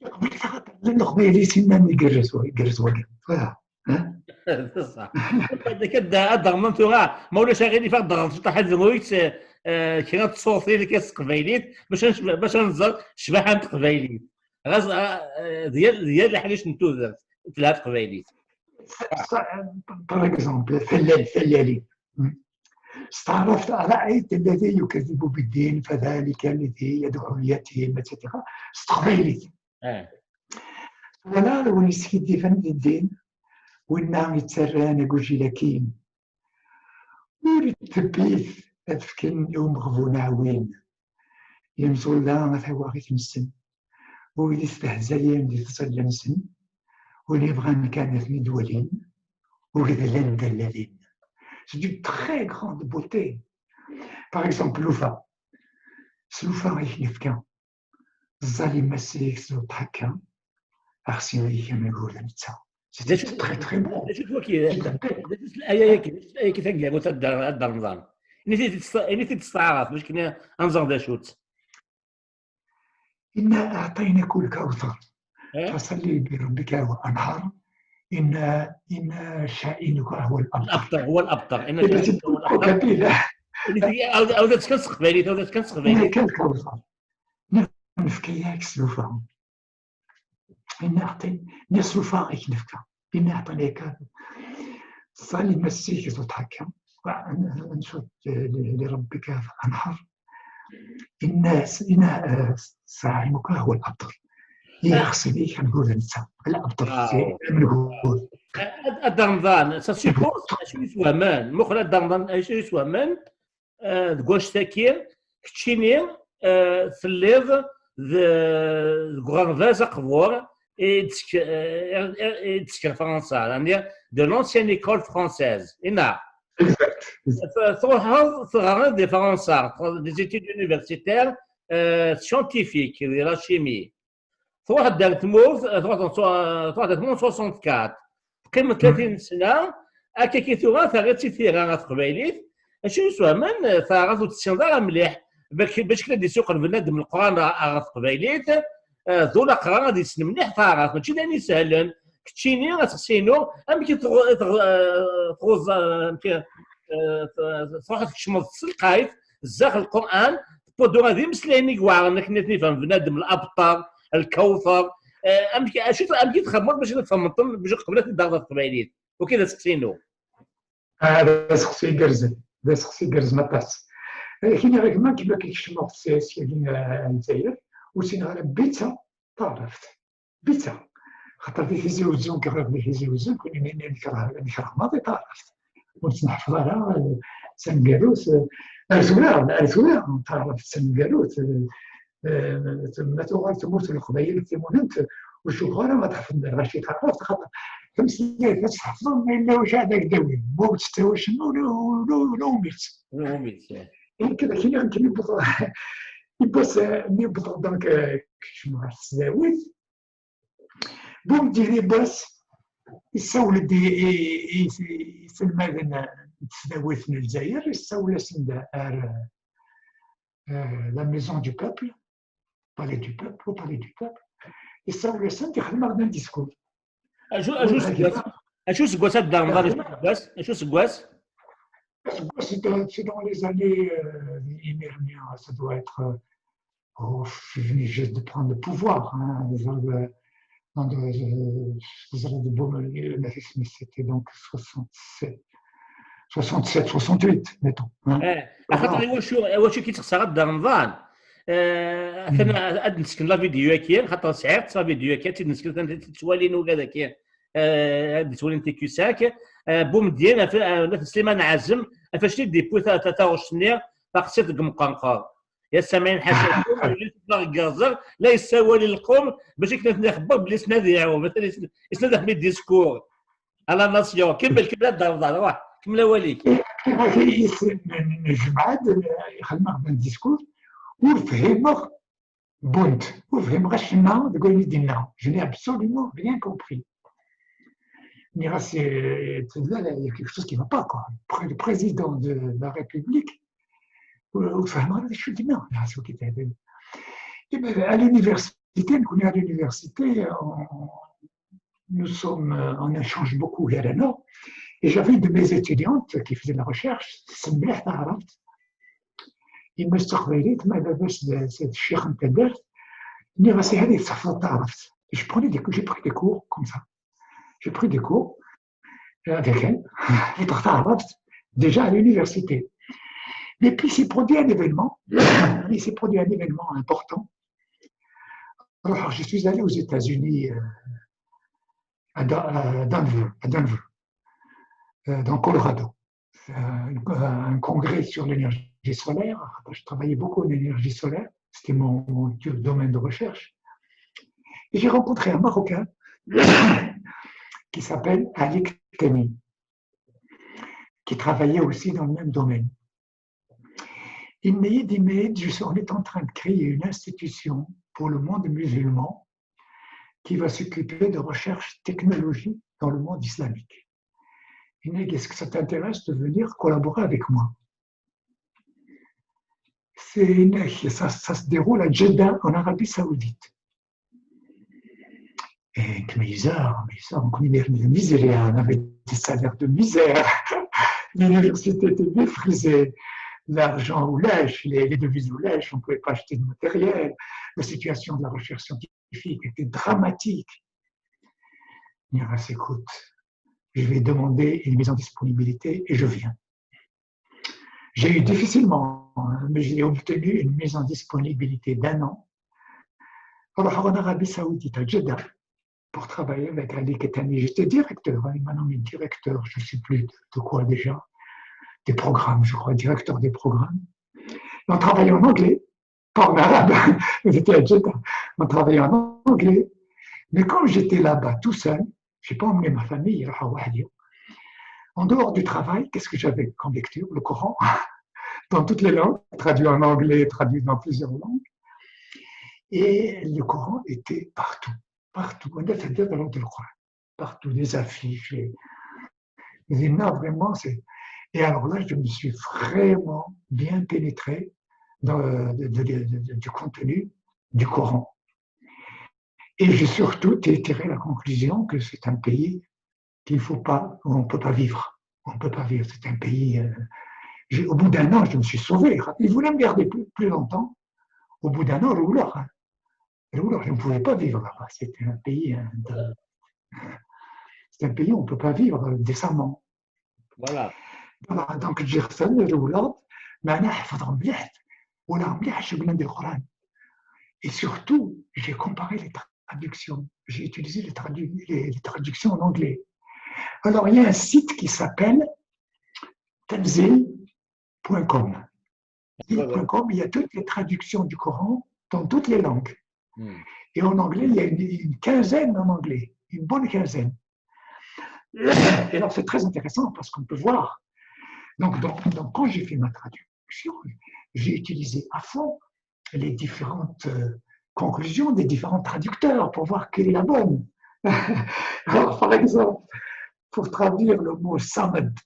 Iqbel-it, axaṭer llan Leqbayel i s-innan igerrez, igerrez wagi. Voilà. Ad d-aɣmen tura, ma ulac aɣilif, ad d-taɣeḍ ciṭaḥ adruyt, kra n tṣurtin akka s teqbaylit, bac ad nẓer ccbaḥa n teqbaylit. Ɣas d yal leḥric n tudert telha teqbaylit. Par exemple, tallal, tallalin. S taɛrabt, أرأيت الذي يكذب بالدين فذلك الذي يدعو اليتيم, et cetera. S teqbaylit. Twalaḍ win yeskiddiben di ddin, winna yettarran agujil akkin. Ur itebbit ad fken i umeɣbun aɛwin. Imẓulla a tawaɣit-nsen, wid istehzayen di tẓalla-nsen, win yebɣan kan ad ten-id-walin, ur gdlen d allalin. C'est d'une très grande beauté. Par exemple, lufa. S lufa i k-nefka. Ẓẓal imas-ik s uṭḥakka, axṣim-ik am lgur d netta. C'était très, très beau. D acu-t waki? D acu-t laya-agi? D acu-t laya-agi taneggarut a Dda Remḍan? Ini-t-id s taɛrabt, bac kan ad nẓer d acu-tt. إنا أعطيناك الكوثر فصل لربك وانحر إن إن شانئك هو الأبتر. الأبتر، هو الأبتر. إن شانئك هو الأبتر. Awd-as kan s teqbaylit, awd-as kan s teqbaylit. Kan lkawthar. Nefka-yak s lufa. Inna aɛṭi, inna s lufa i k-nefka. Inna aɛṭi-yak, ẓẓal imas-ik s uṭḥakka, anṣut li rabbika fanḥar. Inna, inna, saimuka huwa al-abtar. Ixṣim-ik am lgur d netta. Al-abtar, am lgur. A Dda Remḍan, ça suppose acu yeswaman, muqel a Dda Remḍan, acu yeswaman, deg wanect-agi, keččini telliḍ deg uɣerbaz aqbur, i d-tesker Fransa, de l'ancienne école française, ina. Truḥeḍ teɣreḍ di Fransa, des études universitaires, euh, scientifiques, di la chimie. Truḥeḍ ar tmurt, truḥeḍ ar tmurt soixante-quatre. Teqqimeḍ tlatin n sna, akka ki tura terriḍ-tt i tira ɣer teqbaylit. Acu yeswehmen, taɛrabt ur tessineḍ ara mliḥ. Bac, bac kan ad d-isuqel bnadem Leqran ɣer, ɣer teqbaylit, eh, d ulaqra ad yessen mliḥ taɛrabt. Mačči d ayen isehlen. Keččini, aseqsi-inu, amek i tɣ-, i tɣ-, eh, tɣuẓ-, eh, amek, eh, t-, truḥeḍ tkecmeḍ s lqayt, zdaxel Lqur'an, tewwiḍ tura d imeslayen i iweɛren akken ad ten-ifhem bnadem, labṭer, lkawter, eh, amek, acu, amek i txedmeḍ bac ad tfehmeḍ-ten, bac qbel ad t-id-taɣeḍ ɣer teqbaylit? Wagi d aseqsi-inu. Ah, d aseqsi igerrzen, d aseqsi igerrzen aṭas. Ad ak-iniɣ a gma, kima kekcmeɣ s, syagi, eh, Lezzayer, ur ssineɣ ara bitta taɛrabt. Bitta. Xaṭer di Tizi Uzzu, nekk ɣriɣ di Tizi Uzzu, nekk, nekk, nekk, nekk nekreh, nekṛeh maḍi taɛrabt. Ur tt-neḥfeḍ ara, eh, taneggarut, eh, ar tura, ar tura, taɛrabt taneggarut, eh, eh, ma tuɣal tmurt n Leqbayel d timunent, ur cukkeɣ ara ma tḥefḍeḍ lɣaci taɛrabt, xaṭer tameslayt ad tt-tḥefḍeḍ, ma yella wacu ad ak-d-awin, ma ur tettawi acemma, ula, ula, ula umi-tt. Ula umi-tt, eh. Nekk d akken i yewweḍ, yiwwas, eh, mi wwḍeɣ donc, eh, kecmeɣ ɣer tesdawit, Boumediene yiwwas, yessawel-d i, i, i, i iselmaden n tesdawit n Lezzayer, yessawel-asen-d ar, eh, la Maison du Peuple, Palais du Peuple, au Palais du Peuple, yessawel-asen-d, ixdem-aɣ-d un discours. Acu, acu seggas, acu seggas a Dda Remḍan, acu seggas, acu seggas? Aseggas, c'est dans, c'est dans les années, euh, imir-nni, ça doit être, euh, oh, je venais juste de prendre le pouvoir, hein, dans le, dans le, euh, c'était donc soixante-sept, soixante-sept, soixante-huit, mettons, hein. Eh, axaṭer iwacu, iwacu i k-id-ssexsiɣ a Dda Remḍan? Eh, atan ad d-nesken la vidéo-agi, xaṭer sɛiɣ la vidéo-agi, ad tt-id-nesken, ad tt-id-ttwalin ugad-agi, eh, ad d-ttwalin tikwisa-k. Eh, Boumediene, af-, eh, n At Sliman Ɛazem, af acu i d-yewwi ta-, ta-, taɣect-nni, taqsiṭ deg umqerqer. Ya Samaɛin Ḥaca, la yessawal i lqum, bac akken ad ten-ixebber belli yessen ad iɛum, yessen ad ixdem discours à la nation. Kemmel, kemmel a Dda Remḍan, ruḥ, kemmel awal-ik. Nejmeɛ-d, xedmeɣ-d un discours, ur fhimeɣ bunt, ur fhimeɣ acemma deg wayen i d-yenna. Je n'ai absolument rien compris. Nniɣ-as, eh, il y a quelque chose qui va pas, quoi. Le pré-, le président de la République, ur, ur fehmeɣ ara d acu i d-yenna. Nniɣ-as, ok, t'as vu. Et ben, à l'université, nekkni à l'université, on, nous sommes, euh, on échange beaucoup, Helena. Et j'avais une de mes étudiantes qui faisait de la recherche, tessen mliḥ taɛrabt. Yemma-s d taqbaylit, ma baba-s d, d ccix n taddart. Nniɣ-as, ihi ad tḥefḍeḍ taɛrabt. Je prenais des cours, j'ai pris des cours comme ça. J'ai pris des cours, euh, avec elle. J'ai pris taɛrabt déjà à l'université. Mais puis s'est produit un événement, il s'est produit un événement important. Alors, je suis allé aux États-Unis, euh, à, Da-, à Denver, à Denver, euh, dans le Colorado. Euh, un, un congrès sur l'énergie solaire. Je travaillais beaucoup en énergie solaire. C'était mon, mon domaine de recherche. Et j'ai rencontré un Marocain qui s'appelle Ali Ktani, qui travaillait aussi dans le même domaine. Il m'a dit, mais je suis, on est en train de créer une institution pour le monde musulman qui va s'occuper de recherche technologique dans le monde islamique. Il m'a dit, est-ce que ça t'intéresse de venir collaborer avec moi? C'est, ça, ça se déroule à Jeddah, en Arabie Saoudite. Et que, mais bizarre, mais ça, on connaît les misères, on avait des salaires de misère. L'université était méprisée. L'argent ulac, les, les devises ulac, on ne pouvait pas acheter de matériel. La situation de la recherche scientifique était dramatique. Nniɣ-as, écoute, je vais demander une mise en disponibilité et je viens. J'ai eu difficilement, hein, mais j'ai obtenu une mise en disponibilité d'un an. Alors, en Arabie Saoudite, à Jeddah, pour travailler avec Ali Ktani. J'étais directeur, hein, il m'a nommé directeur, je ne sais plus de, de quoi déjà, des programmes, je crois, directeur des programmes. Et on travaillait en anglais, pas en arabe, j'étais à Jeddah, on travaillait en anglais. Mais comme j'étais là-bas tout seul, j'ai pas emmené ma famille, en dehors du travail, qu'est-ce que j'avais comme lecture ? Le Coran, dans toutes les langues, traduit en anglais, traduit dans plusieurs langues. Et le Coran était partout, partout. On a fait des langues de Coran, partout, des affiches. Et, et là, vraiment, c'est. Et alors là, je me suis vraiment bien pénétré dans, de, de, de, du contenu du Coran. Et j'ai surtout tiré la conclusion que c'est un pays qu'il ne faut pas, on ne peut pas vivre. On ne peut pas vivre. C'est un pays. Euh, au bout d'un an, je me suis sauvé. Ils voulaient me garder plus, plus longtemps. Au bout d'un an, je ne pouvais pas vivre là-bas. C'était un pays. Hein, c'est un pays où on ne peut pas vivre décemment. Voilà. Donc, j'ai retenu le mais أنا حفظهم مليح ولا مليح شغلنا ديال القرآن. Et surtout, j'ai comparé les traductions. J'ai utilisé les, tradu les, les, traductions en anglais. Alors, il y a un site qui s'appelle tanzil.com. Tanzil.com, il y a toutes les traductions du Coran dans toutes les langues. Hmm. Et en anglais, il y a une, une, quinzaine en anglais, une bonne quinzaine. Et alors, c'est très intéressant parce qu'on peut voir. Donc, donc, donc quand j'ai fait ma traduction, j'ai utilisé à fond les différentes euh, conclusions des différents traducteurs pour voir quelle est la bonne. Alors, par exemple, pour traduire le mot samad,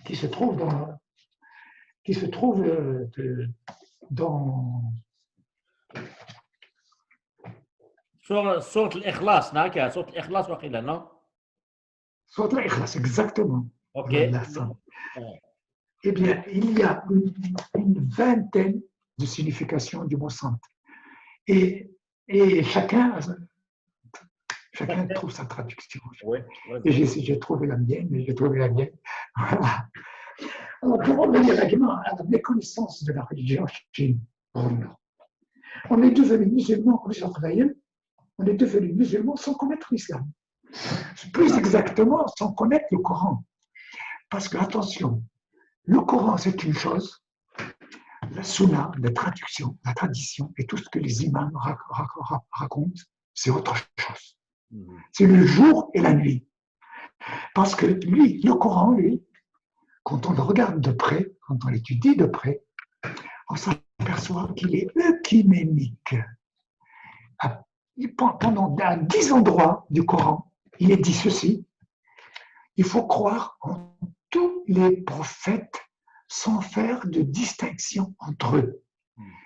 qui se trouve dans, qui se trouve euh, dans سورة الإخلاص, ناكا سورة الإخلاص واقيلا, non ? سورة الإخلاص, exactement. Ok. Eh bien, il y a une, une vingtaine de significations du mot samad. Et, et chacun, chacun trouve sa traduction. Oui, et j'ai trouvé la mienne, et j'ai trouvé la mienne. Voilà. Alors, pour revenir à la méconnaissance de la religion chrétienne, on est devenu musulman, on est devenu musulman sans connaître l'islam. Plus exactement, sans connaître le Coran. Parce que, attention, le Coran, c'est une chose, la sunna, la traduction, la tradition et tout ce que les imams racontent, c'est autre chose. C'est le jour et la nuit. Parce que lui, le Coran, lui, quand on le regarde de près, quand on l'étudie de près, on s'aperçoit qu'il est œcuménique. Pendant dix endroits du Coran, il est dit ceci : il faut croire en tous les prophètes sans faire de distinction entre eux.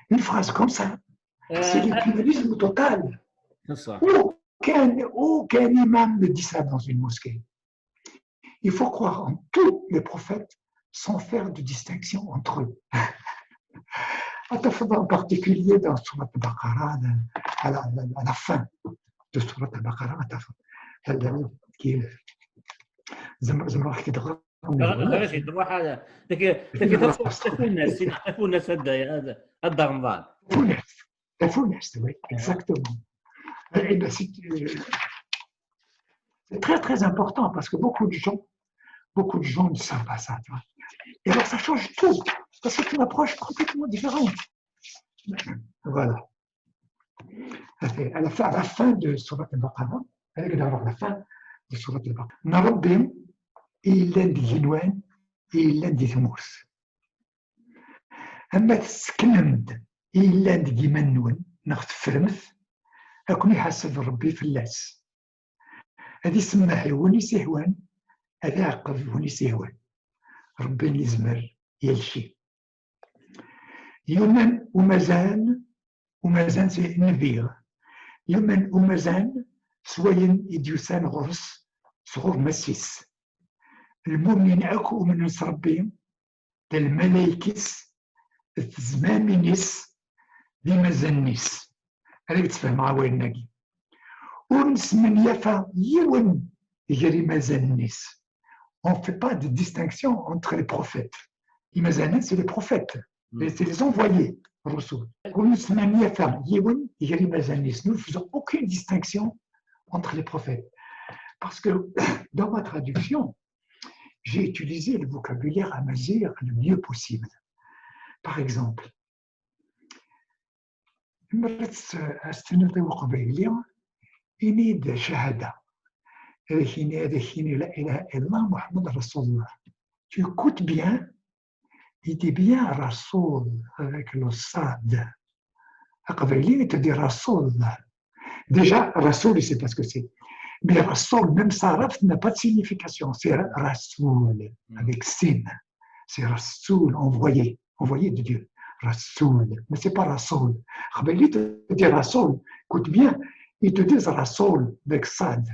Une phrase comme ça, c'est l'œcuménisme total. Aucun, aucun imam ne dit ça dans une mosquée. Il faut croire en tous les prophètes sans faire de distinction entre eux. En particulier dans Surat al-Baqarah, à la, à la fin de Surat al-Baqarah, qui est زعما زعما راح كيدغر غير شي دروح هذا داك داك تفونس تفونس هذا هذا رمضان تفونس تفونس oui, exactement. C'est très, très important parce que beaucoup de gens, beaucoup de gens ne savent pas ça. Tu vois. Et alors, ça change tout parce que c'est une approche complètement différente. Voilà. À la fin, à la fin de Surat al-Baqarah, avec d'abord la fin de Surat al-Baqarah. N Rebbi i yellan deg igenwan, i yellan di tmurt. Ama tesseknem-d i yellan deg iman-nwen neɣ teffrem-t, ad ken-iḥaseb Rebbi fell-as. Ad isemmeḥ i win i s-ihwan, ad iɛeqqeb win i s-ihwan. Rebbi yezmer yal ci. Yumen umazan, umazan si nbiɣ. Yumen umazan s wayen i d-yusan ɣur-s sɣur Massis. Lmumnin akk umnen s Rebbi, d lmalayek-is, d tezmamin-is, d imazanen-is. Ad ak-d-sfehmeɣ awalen-agi. Ur nesmenyaf yiwen gar imazanen-is. On ne fait pas de distinction entre les prophètes. Imazanen, c'est les prophètes. C'est les envoyés, الرسل. Ur nesmenyaf yiwen gar imazanen-is. Nous ne faisons aucune distinction entre les prophètes. Parce que dans ma traduction, j'ai utilisé le vocabulaire amazigh le mieux possible. Par exemple, Mer ad s-tiniḍ i uqbayli, ini-d cahada. Ad ak-yini, ad ak-yini la ilaha illallah Muḥemmed Rasulullah. Tu écoutes bien, il dit bien Rasoul avec le sad. Aqbayli, il te dit Rasoul. Déjà, Rasoul, il sait pas ce que c'est. Mais Rasoul, même Saraf, n'a pas de signification. C'est Rasoul, avec sin. C'est Rasoul, envoyé, envoyé de Dieu. Rasoul. Mais c'est pas Rasoul. Aqbayli te dit Rasoul. Écoute bien, ils te disent Rasoul avec sad.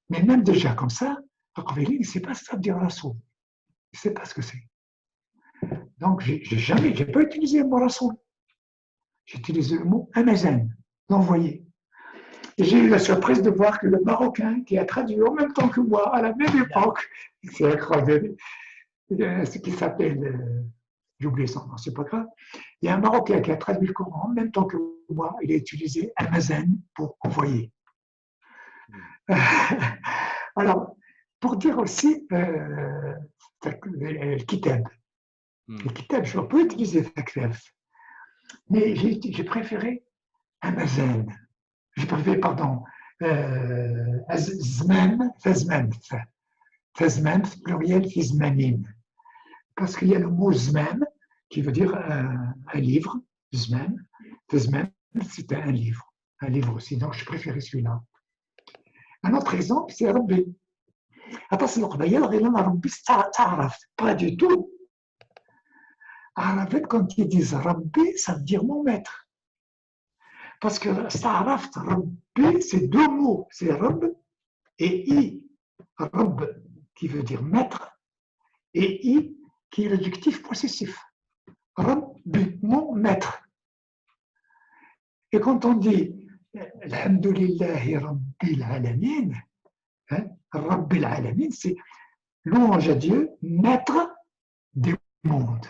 Mais même déjà comme ça, Aqbayli, il sait pas ce que ça veut dire Rasoul. Il sait pas ce que c'est. Donc, j'ai j'ai jamais, j'ai pas utilisé le mot Rasoul. J'ai utilisé le mot Amazan, l'envoyé. Et j'ai eu la surprise de voir que le Marocain qui a traduit en même temps que moi, à la même époque, c'est incroyable, euh, ce qui s'appelle, euh, j'ai oublié son nom, c'est pas grave. Il y a un Marocain qui a traduit le Coran en même temps que moi, il a utilisé Amazan pour envoyer. Alors, pour dire aussi, euh, le kitab. Le kitab, je peux utiliser taktabt, mais j'ai j'ai préféré Amazan. J'ai préféré, pardon, euh, az- zmam, tazmamt. Tazmamt, pluriel, tizmamin. Parce qu'il y a le mot zmam, qui veut dire, euh, un livre, zmam. Tazmamt, c'est un livre. Un livre aussi. Donc, je préfère celui-là. Un autre exemple, c'est Rabbi. Aṭas n Leqbayel ɣilen Rebbi s ta-, taɛrabt. Pas du tout. Araben, quand ils disent Rabbi, ça veut dire mon maître. Parce que s taɛrabt, Rabbi, c'est deux mots. C'est Rab et I. Rab, qui veut dire maître, et I, qui est l'adjectif possessif. Rabbi, mon maître. Et quand on dit Alhamdulillahi Rabbil Alamin, hein, Rabbil Alamin, c'est louange à Dieu, maître des mondes.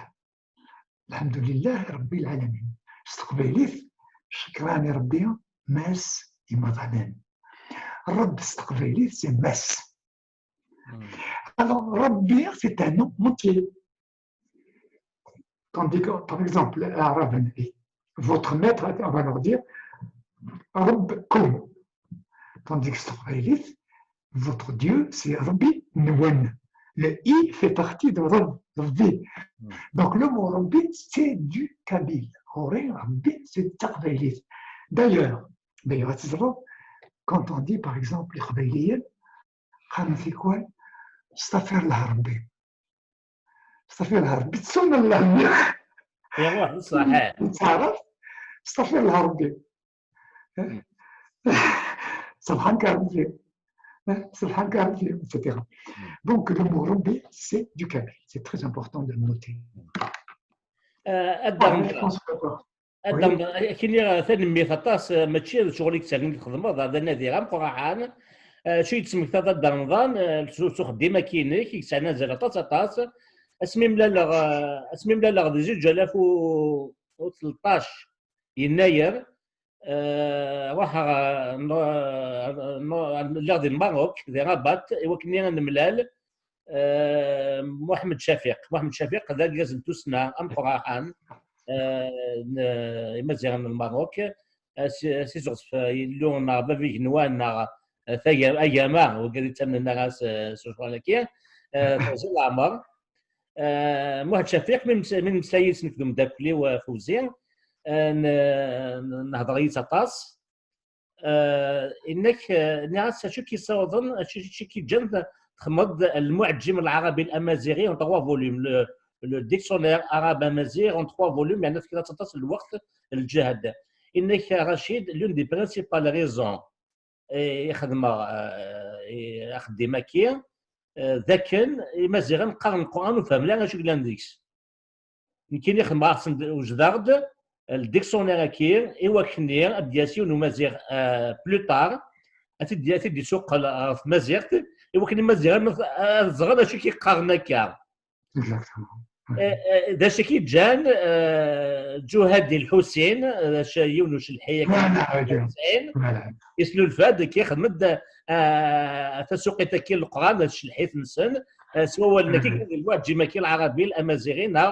Alhamdulillahi Rabbil Alamin. S teqbaylit, cekran i Rebbi, Mass imaḍanen. Rebb s teqbaylit, c'est Mass. Alors, Rabbi, c'est un nom entier. Tandis que, par exemple, l'arabe, votre maître, on va leur dire, Rabbukum. Tandis que s teqbaylit, votre Dieu, c'est Rabbi nwen. Le I fait partie de Rab-, Rabbi. Donc, le mot Rabbi, c'est du kabyle. Ɣur-i, Rabbi, c'est d taqbaylit. D'ailleurs, d'ailleurs, ad teẓreḍ, quand on dit, par exemple, Iqbayliyen, qqaren tikwal, Stafer Lharbi. Stafer Lharbi, tsunan Lharbi. Iruḥ, ṣaḥḥa. Nettɛaraḍ, Stafer Lharbi. Subhanka Rabbi. Subhanka Rabbi, et cetera. Donc, le mot Rabbi, c'est du kabyle. C'est très important de le noter. Euh, Adam, ah, je pense que Ad d-amḍeɣ, akken i tanemmirt aṭas, eh, mačči d ccɣel i yettalen i txedmeḍ, d anadi ameqqraḥan. Eh, acu yettmektaḍ a Dda Remḍan, eh, s, s uxeddim-agi-inek, i yesɛan azal aṭas, aṭas. Asmi mlaleɣ, eh, asmi mlaleɣ di zuǧ alaf u, u tleṭṭac, yennayer, eh, ruḥeɣ, eh, n-, n-, lliɣ di Lmerruk, di Rabat, i wakken ad nemlal, eh, Muḥemmed Cafiq. Muḥemmed Cafiq d argaz n tussna ameqqraḥan, eh, n Imaziɣen n Lmerruk. As-, asizuɣ s Yillu neɣ bab igenwan neɣ, eh, taga-, agama, wigad ittamnen ara s, s lecɣal-agi, eh, teɣzi n leɛmer. Eh, Muḥemmed Cafiq, mi nems-, mi nemmeslay yid-s nekk d umeddakel-iw, eh, Fawzi, eh, n-, n-, nehder yid-s aṭas. Eh, inna-k, eh, nniɣ-as acu k-yessawḍen, acu, acu k-yeǧǧan txedmeḍ Lmuɛǧim Lɛarabi Lamaziɣi en trois volumes, le, le dictionnaire arabe-amazigh en trois volumes, yeɛni tefkiḍ-as aṭas n lweqt, lǧehd. Inna-k, a Racid, l'une des principales raisons, eh, i xedmeɣ, eh, i axeddim-agi, eh, d akken Imaziɣen qqaren Lqur'an ur fhmen ara acu yellan deg-s. Nekkini xedmeɣ-asen-d, wejdeɣ-d ldikṣuner-agi i wakken-nni ad d-yas yiwen umaziɣ, euh, plus tard, ad t-id-, ad t-id-isuqqel ɣer tmaziɣt, i wakken imaziɣen ad, ad ẓren acu i k-qqaren akka. Exactement. Eh, eh, d acu i k-yeǧǧan, eh, Ǧuhadi Lḥusin, eh, d acu, yiwen ucelḥi akka, voilà, voilà. Yeslulfa-d, akka, ixdem-d, eh, tasuqit-agi n Leqran, d tcelḥit-nsen, eh, s wawalen-agi, mhm, di lmuɛǧim-agi lɛarabi, lamaziɣi, neɣ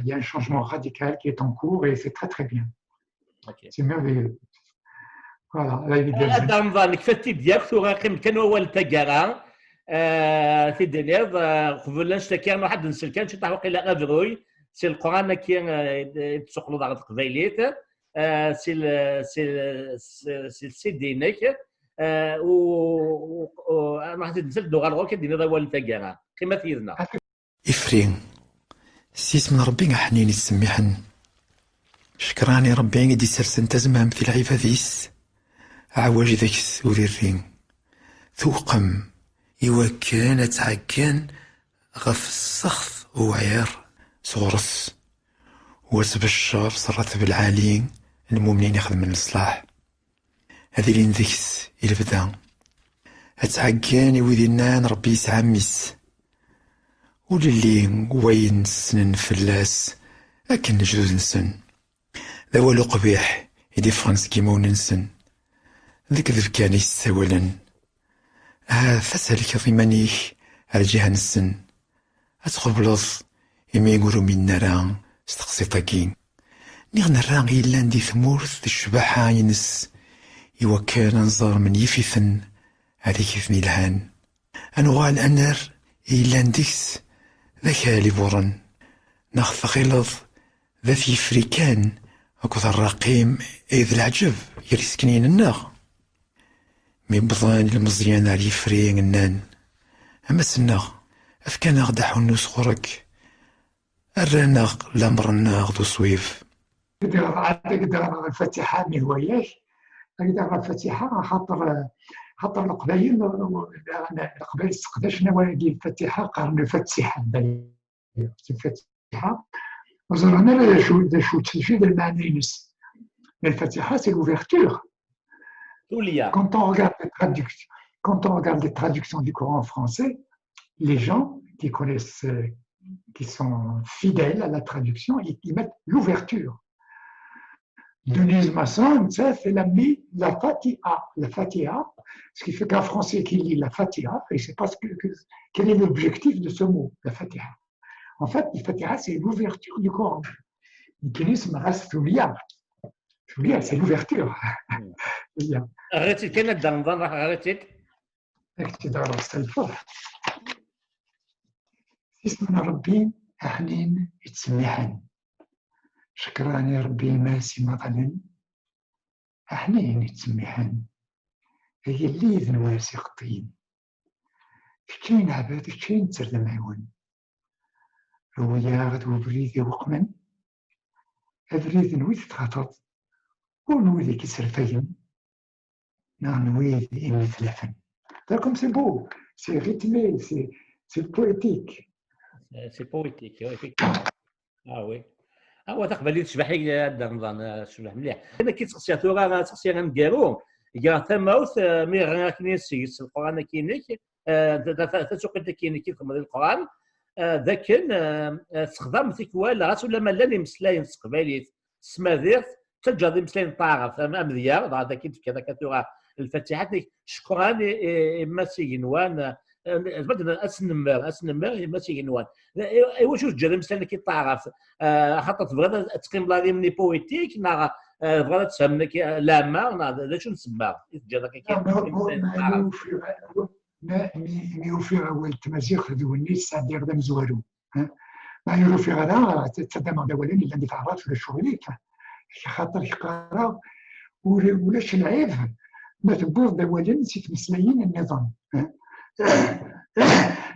il y a un changement radical qui est en cours et c'est très très bien. Ok. C'est merveilleux. Voilà, là, il est bien. Ad d-nḍer nekfa-t-id yakk, tura qqim kan wawal n taggara. Ah, tid-nniḍ, ah, qbel annect-agi, nruḥ ad nsel kan ciṭaḥ waqila abruy si Leqran-agi, ah, i d-tessuqleḍ ɣer teqbaylit, ah, si l-, si l-, si, si l-C D-inek, ah, u, u, u, nruḥ ad nsel, d-uɣaleɣ akk ad d-tiniḍ awal n taggara. Qqimat yid-neɣ. Ifri. S yisem n Ṛebbi aḥnin ittsemmiḥen. Cekran i Ṛebbi i d-isersen tazmamt i lɛibad-is, aɛwaj deg-s ur irri. Tewqem iwakken ad tɛeggen ɣef ssext uɛir sɣur-s, u ad tbeccer s rrateb lɛali n lmumnin ixedmen leṣlaḥ. Ad ilin deg-s i lebda. Ad tɛeggen i wid innan Ṛebbi yesɛa mmi-s. Ulelli wayen ssnen fell-as akken lejdud-nsen. D awal uqbiḥ i d-iffɣen seg imawen-nsen. D lekdeb kan i s-ssawalen. Ahat ad thelkeḍ iman-ik ar lǧiha-nsen. Ad tqebleḍ imi ur uminen ara s teqsiṭ-agi. Niɣ nerra i yellan di tmurt d ccbaḥa-ines, iwakken ad nẓer menyif-iten ar ikiten yelhan. Ad nuɣal ad nerr i yellan deg-s d akal iburen. Neɣ tɣileḍ d at yifri kan akked rraqim i d leɛǧeb gar isekniyen-nneɣ? Mi wwḍen ilmeẓyen ar yifri, nnan: "A Mass-nneɣ, efk-aneɣ-d aḥunnu sɣur-k, err-aneɣ lamer-nneɣ d uṣwib." Ad ak-d-ɣreɣ Lfatiḥa, mi hwa yak. Ad ak-d-ɣreɣ Lfatiḥa, xaṭer, xaṭer Leqbayel, Leqbayel sseqdacen awal-agi Lfatiḥa, qqaren Lfatiḥa, d'ailleurs, c'est Lfatiḥa. Ur ẓerren ara d acu, d acu, d acu d lmeɛna-ines. Mais Lfatiḥa, c'est l'ouverture. Tulia. Quand on regarde les traductions, quand on regarde les traductions du Coran français, les gens qui connaissent, euh, qui sont fidèles à la traduction, ils, ils mettent l'ouverture. Denise Masson, ça, elle a mis la Fatiha, la Fatiha, ce qui fait qu'un Français qui lit la Fatiha, il ne sait pas ce que, que- quel est l'objectif de ce mot, la Fatiha. En fait, Lfatiḥa, c'est l'ouverture du Coran. Nekkini semmaɣ-as Tulya. Tulya, c'est l'ouverture. Tulya. Ɣriɣ-tt-id kan a Dda Remḍan, ɣriɣ-tt-id. Ad k-tt-id-ɣreɣ s lferḥ. S isem n Ṛebbi aḥnin ittsemmiḥen. Cekran i Ṛebbi, Mass imaḍalen, aḥnin ittsemmiḥen. Agellid n wass iqeṭṭiyen. Kečč ay neɛbed, kečč ay netter d amɛiwen. Rewwi-aɣ-d ubrid iweqmen, abrid n wid tɣateḍ, ur n wid i k-iserfagen, neɣ n wid i m-itlafen. D'accord, c'est beau, c'est rythmé, c'est c'est poétique. C'est poétique, effectivement. Ah oui. Ah, wa taqbaylit tecbeḥ, a Dda Remḍan, tecbeḥ mliḥ. Nekk i ttseqsiɣ tura, ttseqsiɣ aneggaru, gar tamawt, mi ɣriɣ akken seg-s Lqur'an akkin-ik, tasuqilt akkin-ik i txedmeḍ i Lqur'an, d akken tessexdameḍ tikwal, ɣas ulamma llan imeslayen s teqbaylit, s tmaziɣt, tettaǧǧaḍ imeslayen n taɛrabt, am amedya, dɣa d akken tefkiḍ akka tura lfatiḥa, cekran i Mass Igenwan, ad s-nemmer, ad s-nemmer i Mass Igenwan. Iwacu teǧǧiḍ imeslayen-agi n taɛrabt? Axaṭer tebɣiḍ ad teqqimeḍ ar imni poétique, neɣ tebɣiḍ ad tfehmeḍ akka leɛmer, neɣ d acu n ssebba i teǧǧiḍ akka? Mi ufiɣ awal n tmaziɣt d win i sɛeddiɣ d amezwaru. Ma ur ufiɣ ara, ttaddameɣ-d awalen yellan di taɛrabt, ulac ccɣel-ik. Axaṭer qqareɣ, ulac lɛib ma tewwiḍ-d awalen si tmeslayin nniḍen.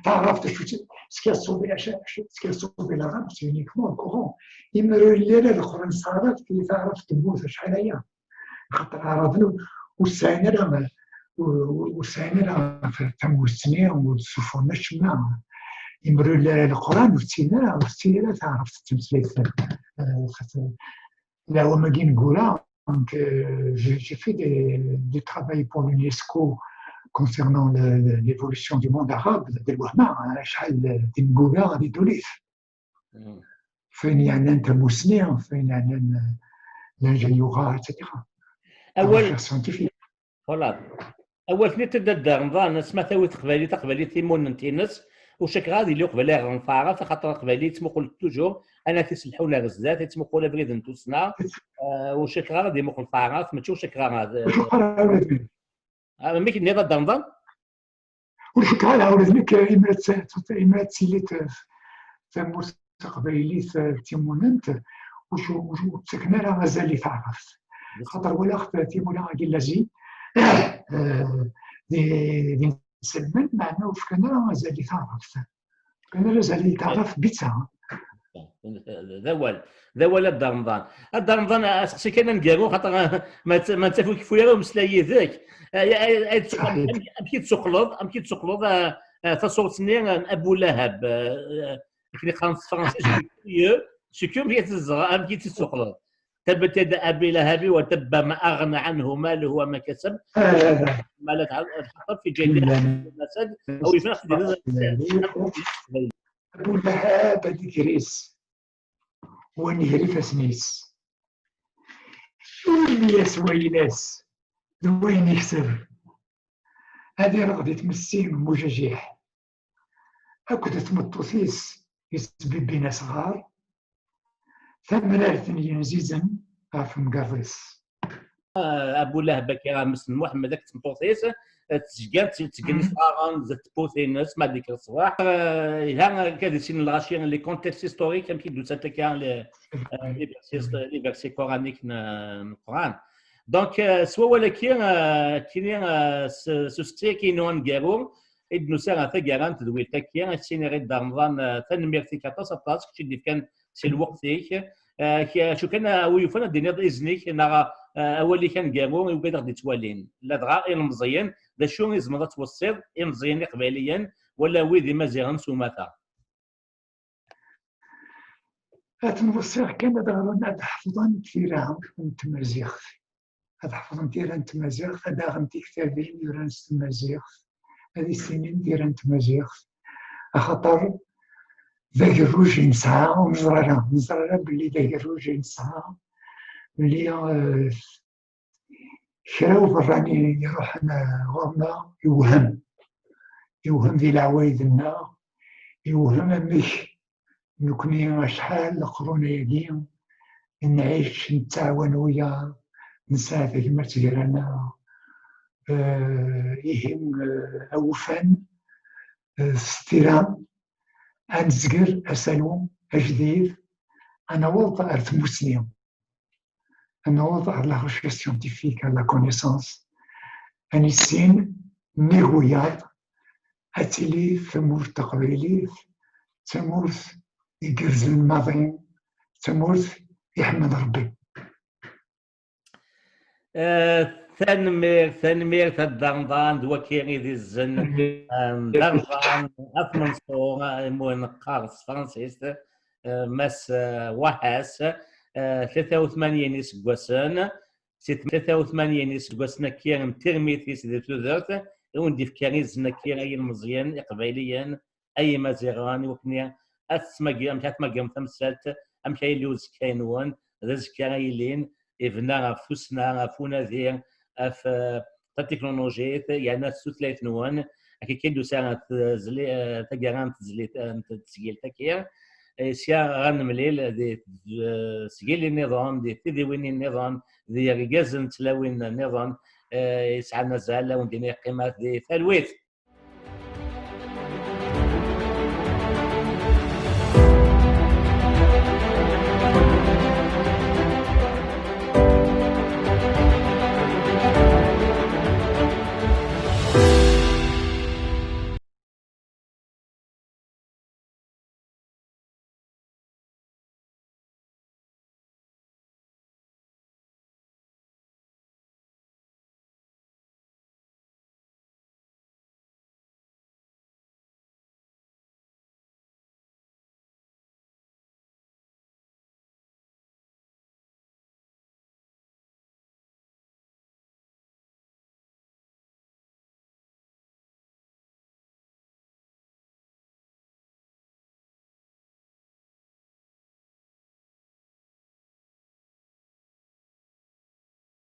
Taɛrabt, ce qu'elle sauve l'arabe, c'est uniquement le Coran. Imi ur yelli ara Leqran s taɛrabt, taɛrabt temmut acḥal aya. Axaṭer Aɛraben ur sɛin ara, ur sɛin ara tamusni, ur d-ssufuɣen acemma. Imru n Leqran ur ttili ara, ur tettili ara taɛrabt d tameslayt. Leɛwam-agi ineggura, j'ai fait des, des travaux pour l'UNESCO concernant l'évolution du monde arabe, d lwehma, acḥal d ineggura di ddunit. F ayen yeɛnan tamusni, f ayen yeɛnan l'ingénierie, et cetera. Awal scientifique. Voilà. Awal-nni d Dda Remḍan, asma tawi teqbaylit, taqbaylit timunent-ines, ur cukkeɣ ad yili uqbel ara ɣren taɛrabt, axaṭer aqbayli yettmuqul toujours, ana t-iselḥun ar zdat, yettmuqul abrid n tussna, ur cukkeɣ ara ad imuqel taɛrabt, mačči ur cukkeɣ ara. Amek i tenniḍ a Dda Remḍan? Ur cukkeɣ ara ula d nekk, imi ara tt-, imi ara tili t-, tamurt taqbaylit, eh, d timunent, ur cu-, ur cu-, ur ttaken ara azal i taɛrabt. Xaṭer walaɣ-t timura-agi n Lazi, eh, d, d inselmen, meɛna ur fkan ara azal i taɛrabt. Fkan ara azal i taɛrabt, bitta. D awal, d awal a Dda Remḍan. A Dda Remḍan, aseqsi kan aneggaru, xaṭer ma, ma nettaf ur keffu ara umeslay yid-k. Ay, ay, ay, amek i d-tuqleḍ, amek i d-tuqleḍ, eh, eh, taṣurt-nni n Abu Lahab, eh, eh, akken i qqaren s tefransist, c'est curieux, c'est curieux amek i d-tezreɛ, amek i d-tuqleḍ. تبت يدا أبي لهب وتب ما أغنى عنه ماله وما كسب. ما لا تحطب في جيبها. أو يفرق في Abu Lahab ad iger-is, wa nnger ifassen-is. Yuli-yas wayla-s d wayen ikseb. Ad ireɣ di tmessi n ujajiḥ akked tmeṭṭut-is yettbibbin asɣar, tamrart n yinzizen ɣef umgaḍ-is. Abu Lahab akka, mmi-s n Muḥemmed akked tmeṭṭut-is, ttgen, ttgen isɣaren zdat tewwurt-ines, ma d-yekker ṣṣbeḥ. Yelha akka di sin n lɣaci, les contextes historiques, amek i d-usant akka les, les versets, les versets coraniques n, n Lqur'an. Donc, s wawal-agi, kini, s, s usteqsi-agi-inu aneggaru, i d-nusa ɣer taggara n tedwilt-agi, ad s-iniɣ i Dda Remḍan, tanemmirt-ik aṭas, aṭas, kečč i d-ifkan si lweqt-ik. Acu kan, a wi yufan ad d-tiniḍ izen-ik neɣ awal-ik aneggaru i wigad i ɣ-d-ittwalin, ladɣa ilemẓiyen, d acu i tzemreḍ ad tweṣṣiḍ imeẓẓiyen iqbayliyen wala wid imaziɣen s umata? Ad ten-weṣṣiɣ kan ad ɣren, ad ḥefḍen tira n tmaziɣt. Ad ḥefḍen tira n tmaziɣt, ad aɣen tiktabin yuran s tmaziɣt, ad issinin tira n tmaziɣt. Axaṭer d agerruj i nesɛa, ur neẓri ara, ur neẓri ara belli d agerruj i nesɛa, belli, eh, kra uberrani iruḥen, eh, ɣur-neɣ, iwhem. Iwhem di leɛwayed-nneɣ, iwhem amek Nekkni acḥal leqrun-agi nɛic, nettɛawan wiyaḍ, nesɛa tagmat gar-aneɣ, eh, ihi, eh, awufan, eh, s tira, ad nezger asalu ajdid, ad naweḍ ar tmusni, ad naweḍ ar la recherche scientifique, ar la connaissance, ad nissin nnig wiyaḍ ad tili tamurt taqbaylit d tamurt igerrzen maḍi, d tamurt iḥemmel Rebbi. Eh, tanemmirt, tanemmirt a Dda Remḍan, d waki i d izzen, eh, n Dda Remḍan At Menṣur, eh, imi neqqar s tefransist, eh, Mass, eh, Wahas, eh, tlata u tmanyin iseggasen, si tlata u tmanyin iseggasen akki n tirmit-is di tudert, i wen-d-ifka izen akki ay ilmeẓyen iqbayliyen, ay imaziɣen, i wakken ad tmagr-, amek ad tmagrem tamsalt, amek ay yella uzekka-nwen, d azekka ay yellin, ibna ɣef tussna, ɣef unadi, ɣef, eh, tatiknulujit, yerna s tutlayt-nwen, akka kan d-tusa tezli-, eh, taggara n tezlit, eh, n tesgilt-agi. Eh, sya ɣer nemlil di, eh, tesgilin nniḍen, di tidiwin nniḍen, di yergazen n tlawin nniḍen, eh, yesɛan azal, ad wen-d-iniɣ qqimat di talwit.